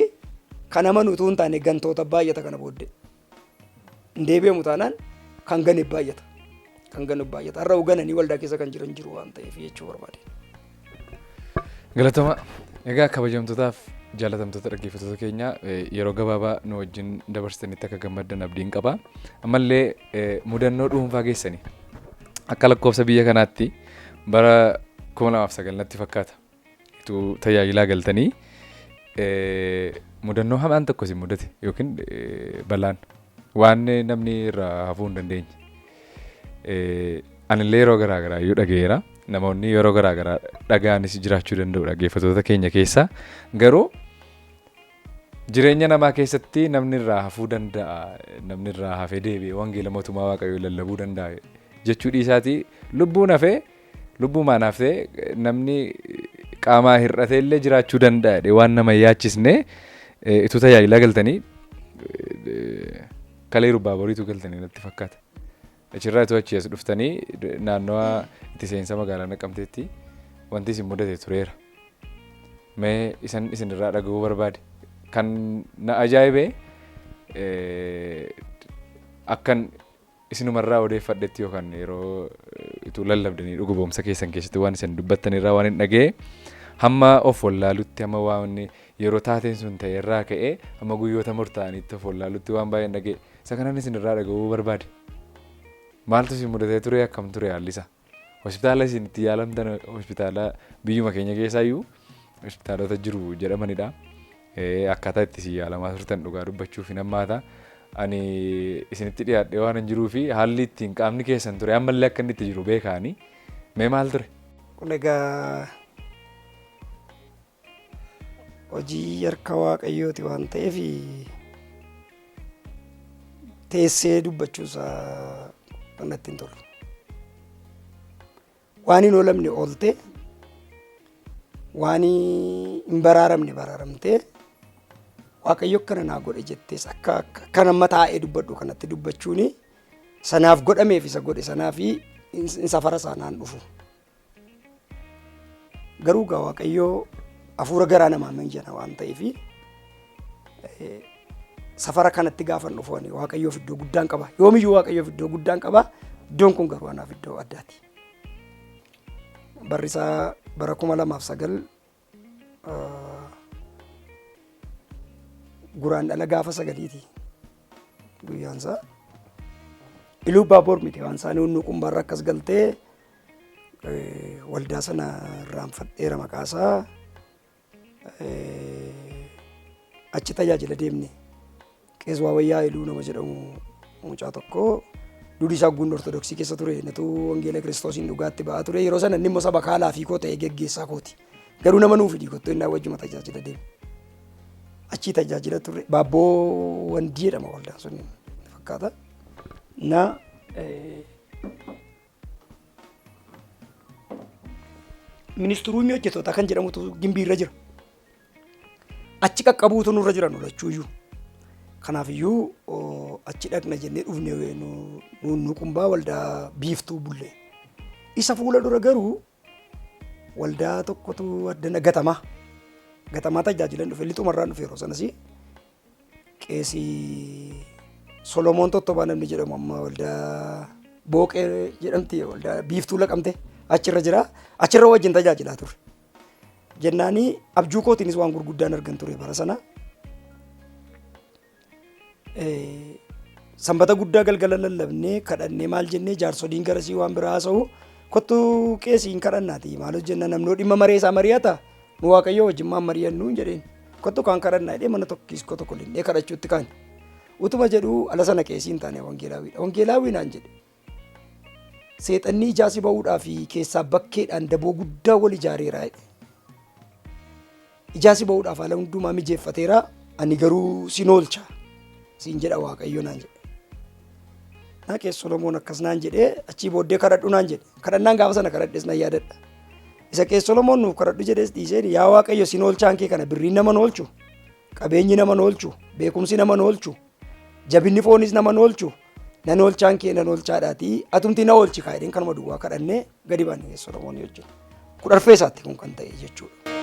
kan amanu utuu hin taane gantoota baay'ata kana booddee. Hin deebi'amu taanaan kan gane baay'ata. Kan ganu baay'ata. Har'a gananii waldaa keessa kan jiran jiru waan ta'eef jechuu barbaade. Galatoomaa. Egaa kabajamtootaaf jaalatamtoota dhaggeeffattoota keenya yeroo gabaabaa nu wajjin dabarsitanitti akka gammaddan abdiin qaba. Ammallee mudannoo dhuunfaa keessanii akka lakkoofsa biyya kanaatti bara 2009 natti fakkaata. Ituu tajaajilaa galtanii mudannoo hamaan tokko isin mudate yookiin balaan waan namni irraa hafuu hin dandeenye. Anillee yeroo garaa garaa iyyuu dhaga'eera. Namoonni yeroo garaa garaa dhaga'anis jiraachuu danda'u dhaggeeffattoota keenya keessaa. Garuu jireenya namaa keessatti namni irraa hafuu danda'a. Namni irraa hafee deebi'ee wangeela mootummaa Waaqayyoo lallabuu danda'a jechuu dhiisaatii lubbuun hafee lubbumaan haftee namni qaamaa hir'atee illee jiraachuu danda'a jedhee waan nama hin yaachisne ituu tajaajilaa galtanii kalee rubbaa boriitu galtanii natti fakkaata. Achirraa ituu achii as dhuftanii naannawa itti seensa magaalaa Naqamteetti wanti isin mudate tureera. Mee isan isinirraa dhaga'uu barbaade. Kan na ajaa'ibe akkan isinumarraa odeeffadhetti yookaan yeroo ituu lallabdanii dhuga ba'umsa keessan keessatti waan isin dubbattanirraa waan hin dhaga'e hamma of wallaalutti hamma waan yeroo taateen sun ta'e irraa ka'ee hamma guyyoota murtaa'anitti of wallaalutti waan baay'een dhaga'e. Isa kanan isinirraa dhaga'uu barbaade. Maaltu isin mudatee ture akkam ture haalli isaa? Hospitaala isin itti yaalamtan hospitaala biyyuma keenya keessaayyuu hospitaalota jiru jedhamanidha. Akkaataa itti isin yaalamaa turtan dhugaa dubbachuuf hin hammaata. Ani isinitti dhiyaadhee waan hin jiruu fi haalli ittiin qaamni keessan ture ammallee akka inni itti jiru beekaani. Mee maal ture? Kun egaa hojii harka Waaqayyooti waan ta'eef teessee dubbachuusaa kan natti hin tolu. Waan hin oolamne oolte, waan hin baraaramne baraaramtee, Waaqayyo akkana naa godhe jettees akka akka nama taa'ee dubbadhu kanatti dubbachuuni sanaaf godhameef isa godhe sanaaf hin safara isaanaan dhufu. Garuu gaa Waaqayyo hafuura garaa namaa miijana waan ta'eef safara kanatti gaafan dhufu ani Waaqayyoof iddoo guddaan qaba. Yoomiyyuu Waaqayyoof iddoo guddaan qaba. Iddoon kun garuu anaaf iddoo addaati. Barri isaa bara 2009 Guraandhala gaafa 9ti guyyaan isaa. Iluu Baaboor miti waan isaanii hunnuu qumbaarra akkas galtee waldaa sana irraanfadheera maqaasaa. Achi tajaajila deemne. Qees Waawayyaa Iluu nama jedhamu mucaa tokko duudhi isaa guun Ortodoksii keessa ture natu wangeela Kiristoosiin dhugaatti ba'aa ture. Yeroo sana inni immoo saba kaalaa fi koo ta'ee geggeessaa kooti. Garuu nama nuu fidii kottu innaa wajjuma tajaajila deemne. Achii tajaajila turre Baabboo Wandii jedhama waldaan sun fakkaata. Na ministiruumii hojjetootaa kan jedhamutu gimbiirra jira. Achi qaqqabuutu nurra jira nu lachuuyyuu. Kanaafiyyuu achi dhaqna jennee dhufne nu qumbaa waldaa biiftuu bulle. Isa fuula dura garuu waldaa tokkotu addana gatamaa. Gatamaa tajaajilan dhufe lixumarraan dhufe yeroo sanas qeesii Solomoon Tottobaa namni jedhamu amma waldaa Booqee jedhamti waldaa biiftuu laqamte achirra jira. Achirra wajjin tajaajilaa ture. Jennaanii abjuu kootiinis waan gurguddaan argan ture bara sana. Sanbata guddaa galgala lallabnee kadhannee maal jennee jaarsoliin garasii waan biraa haasa'u kottu qeesiin kadhannaati maal hojjenna namnoo dhimma maree isaa mari'ata nu waaqayyoo wajjin maan mari'annu hin jedheen kottu kaan kadhannaa jedhee mana tokko kiiskoo tokko linnee kadhachuutti kaane utuma jedhuu ala sana qeesii hin taane wangeelaawiidha wangeelaawii naan jedhe seexanni ijaa si ba'uudhaa fi keessaa bakkeedhaan daboo guddaa wal ijaareera jedhe Ijaa si ba'uudhaaf haala hundumaa mijeeffateera, ani garuu sin oolcha siin jedha Waaqayyo naan jedhe. Naa keessa Solomoon akkas naan jedhee achii booddee kadhadhu naan jedhe. Kadhannaan gaafa sana kadhadhes nan yaadadha. Isa keessa Solomoon nuuf kadhadhu jedhees dhiiseen yaa Waaqayyo sin oolchaan kee kana birriin nama oolchu, qabeenyi nama oolchu, beekumsi nama oolchu, jabinni foonis nama oolchu, nan oolchaan kee nan oolchaadhaatii atumti na oolchi kaa jedheen kanuma duwwaa kadhannee gadi baane keessa Solomoon wajjin. Kudharfee isaatti kun kan ta'e jechuudha.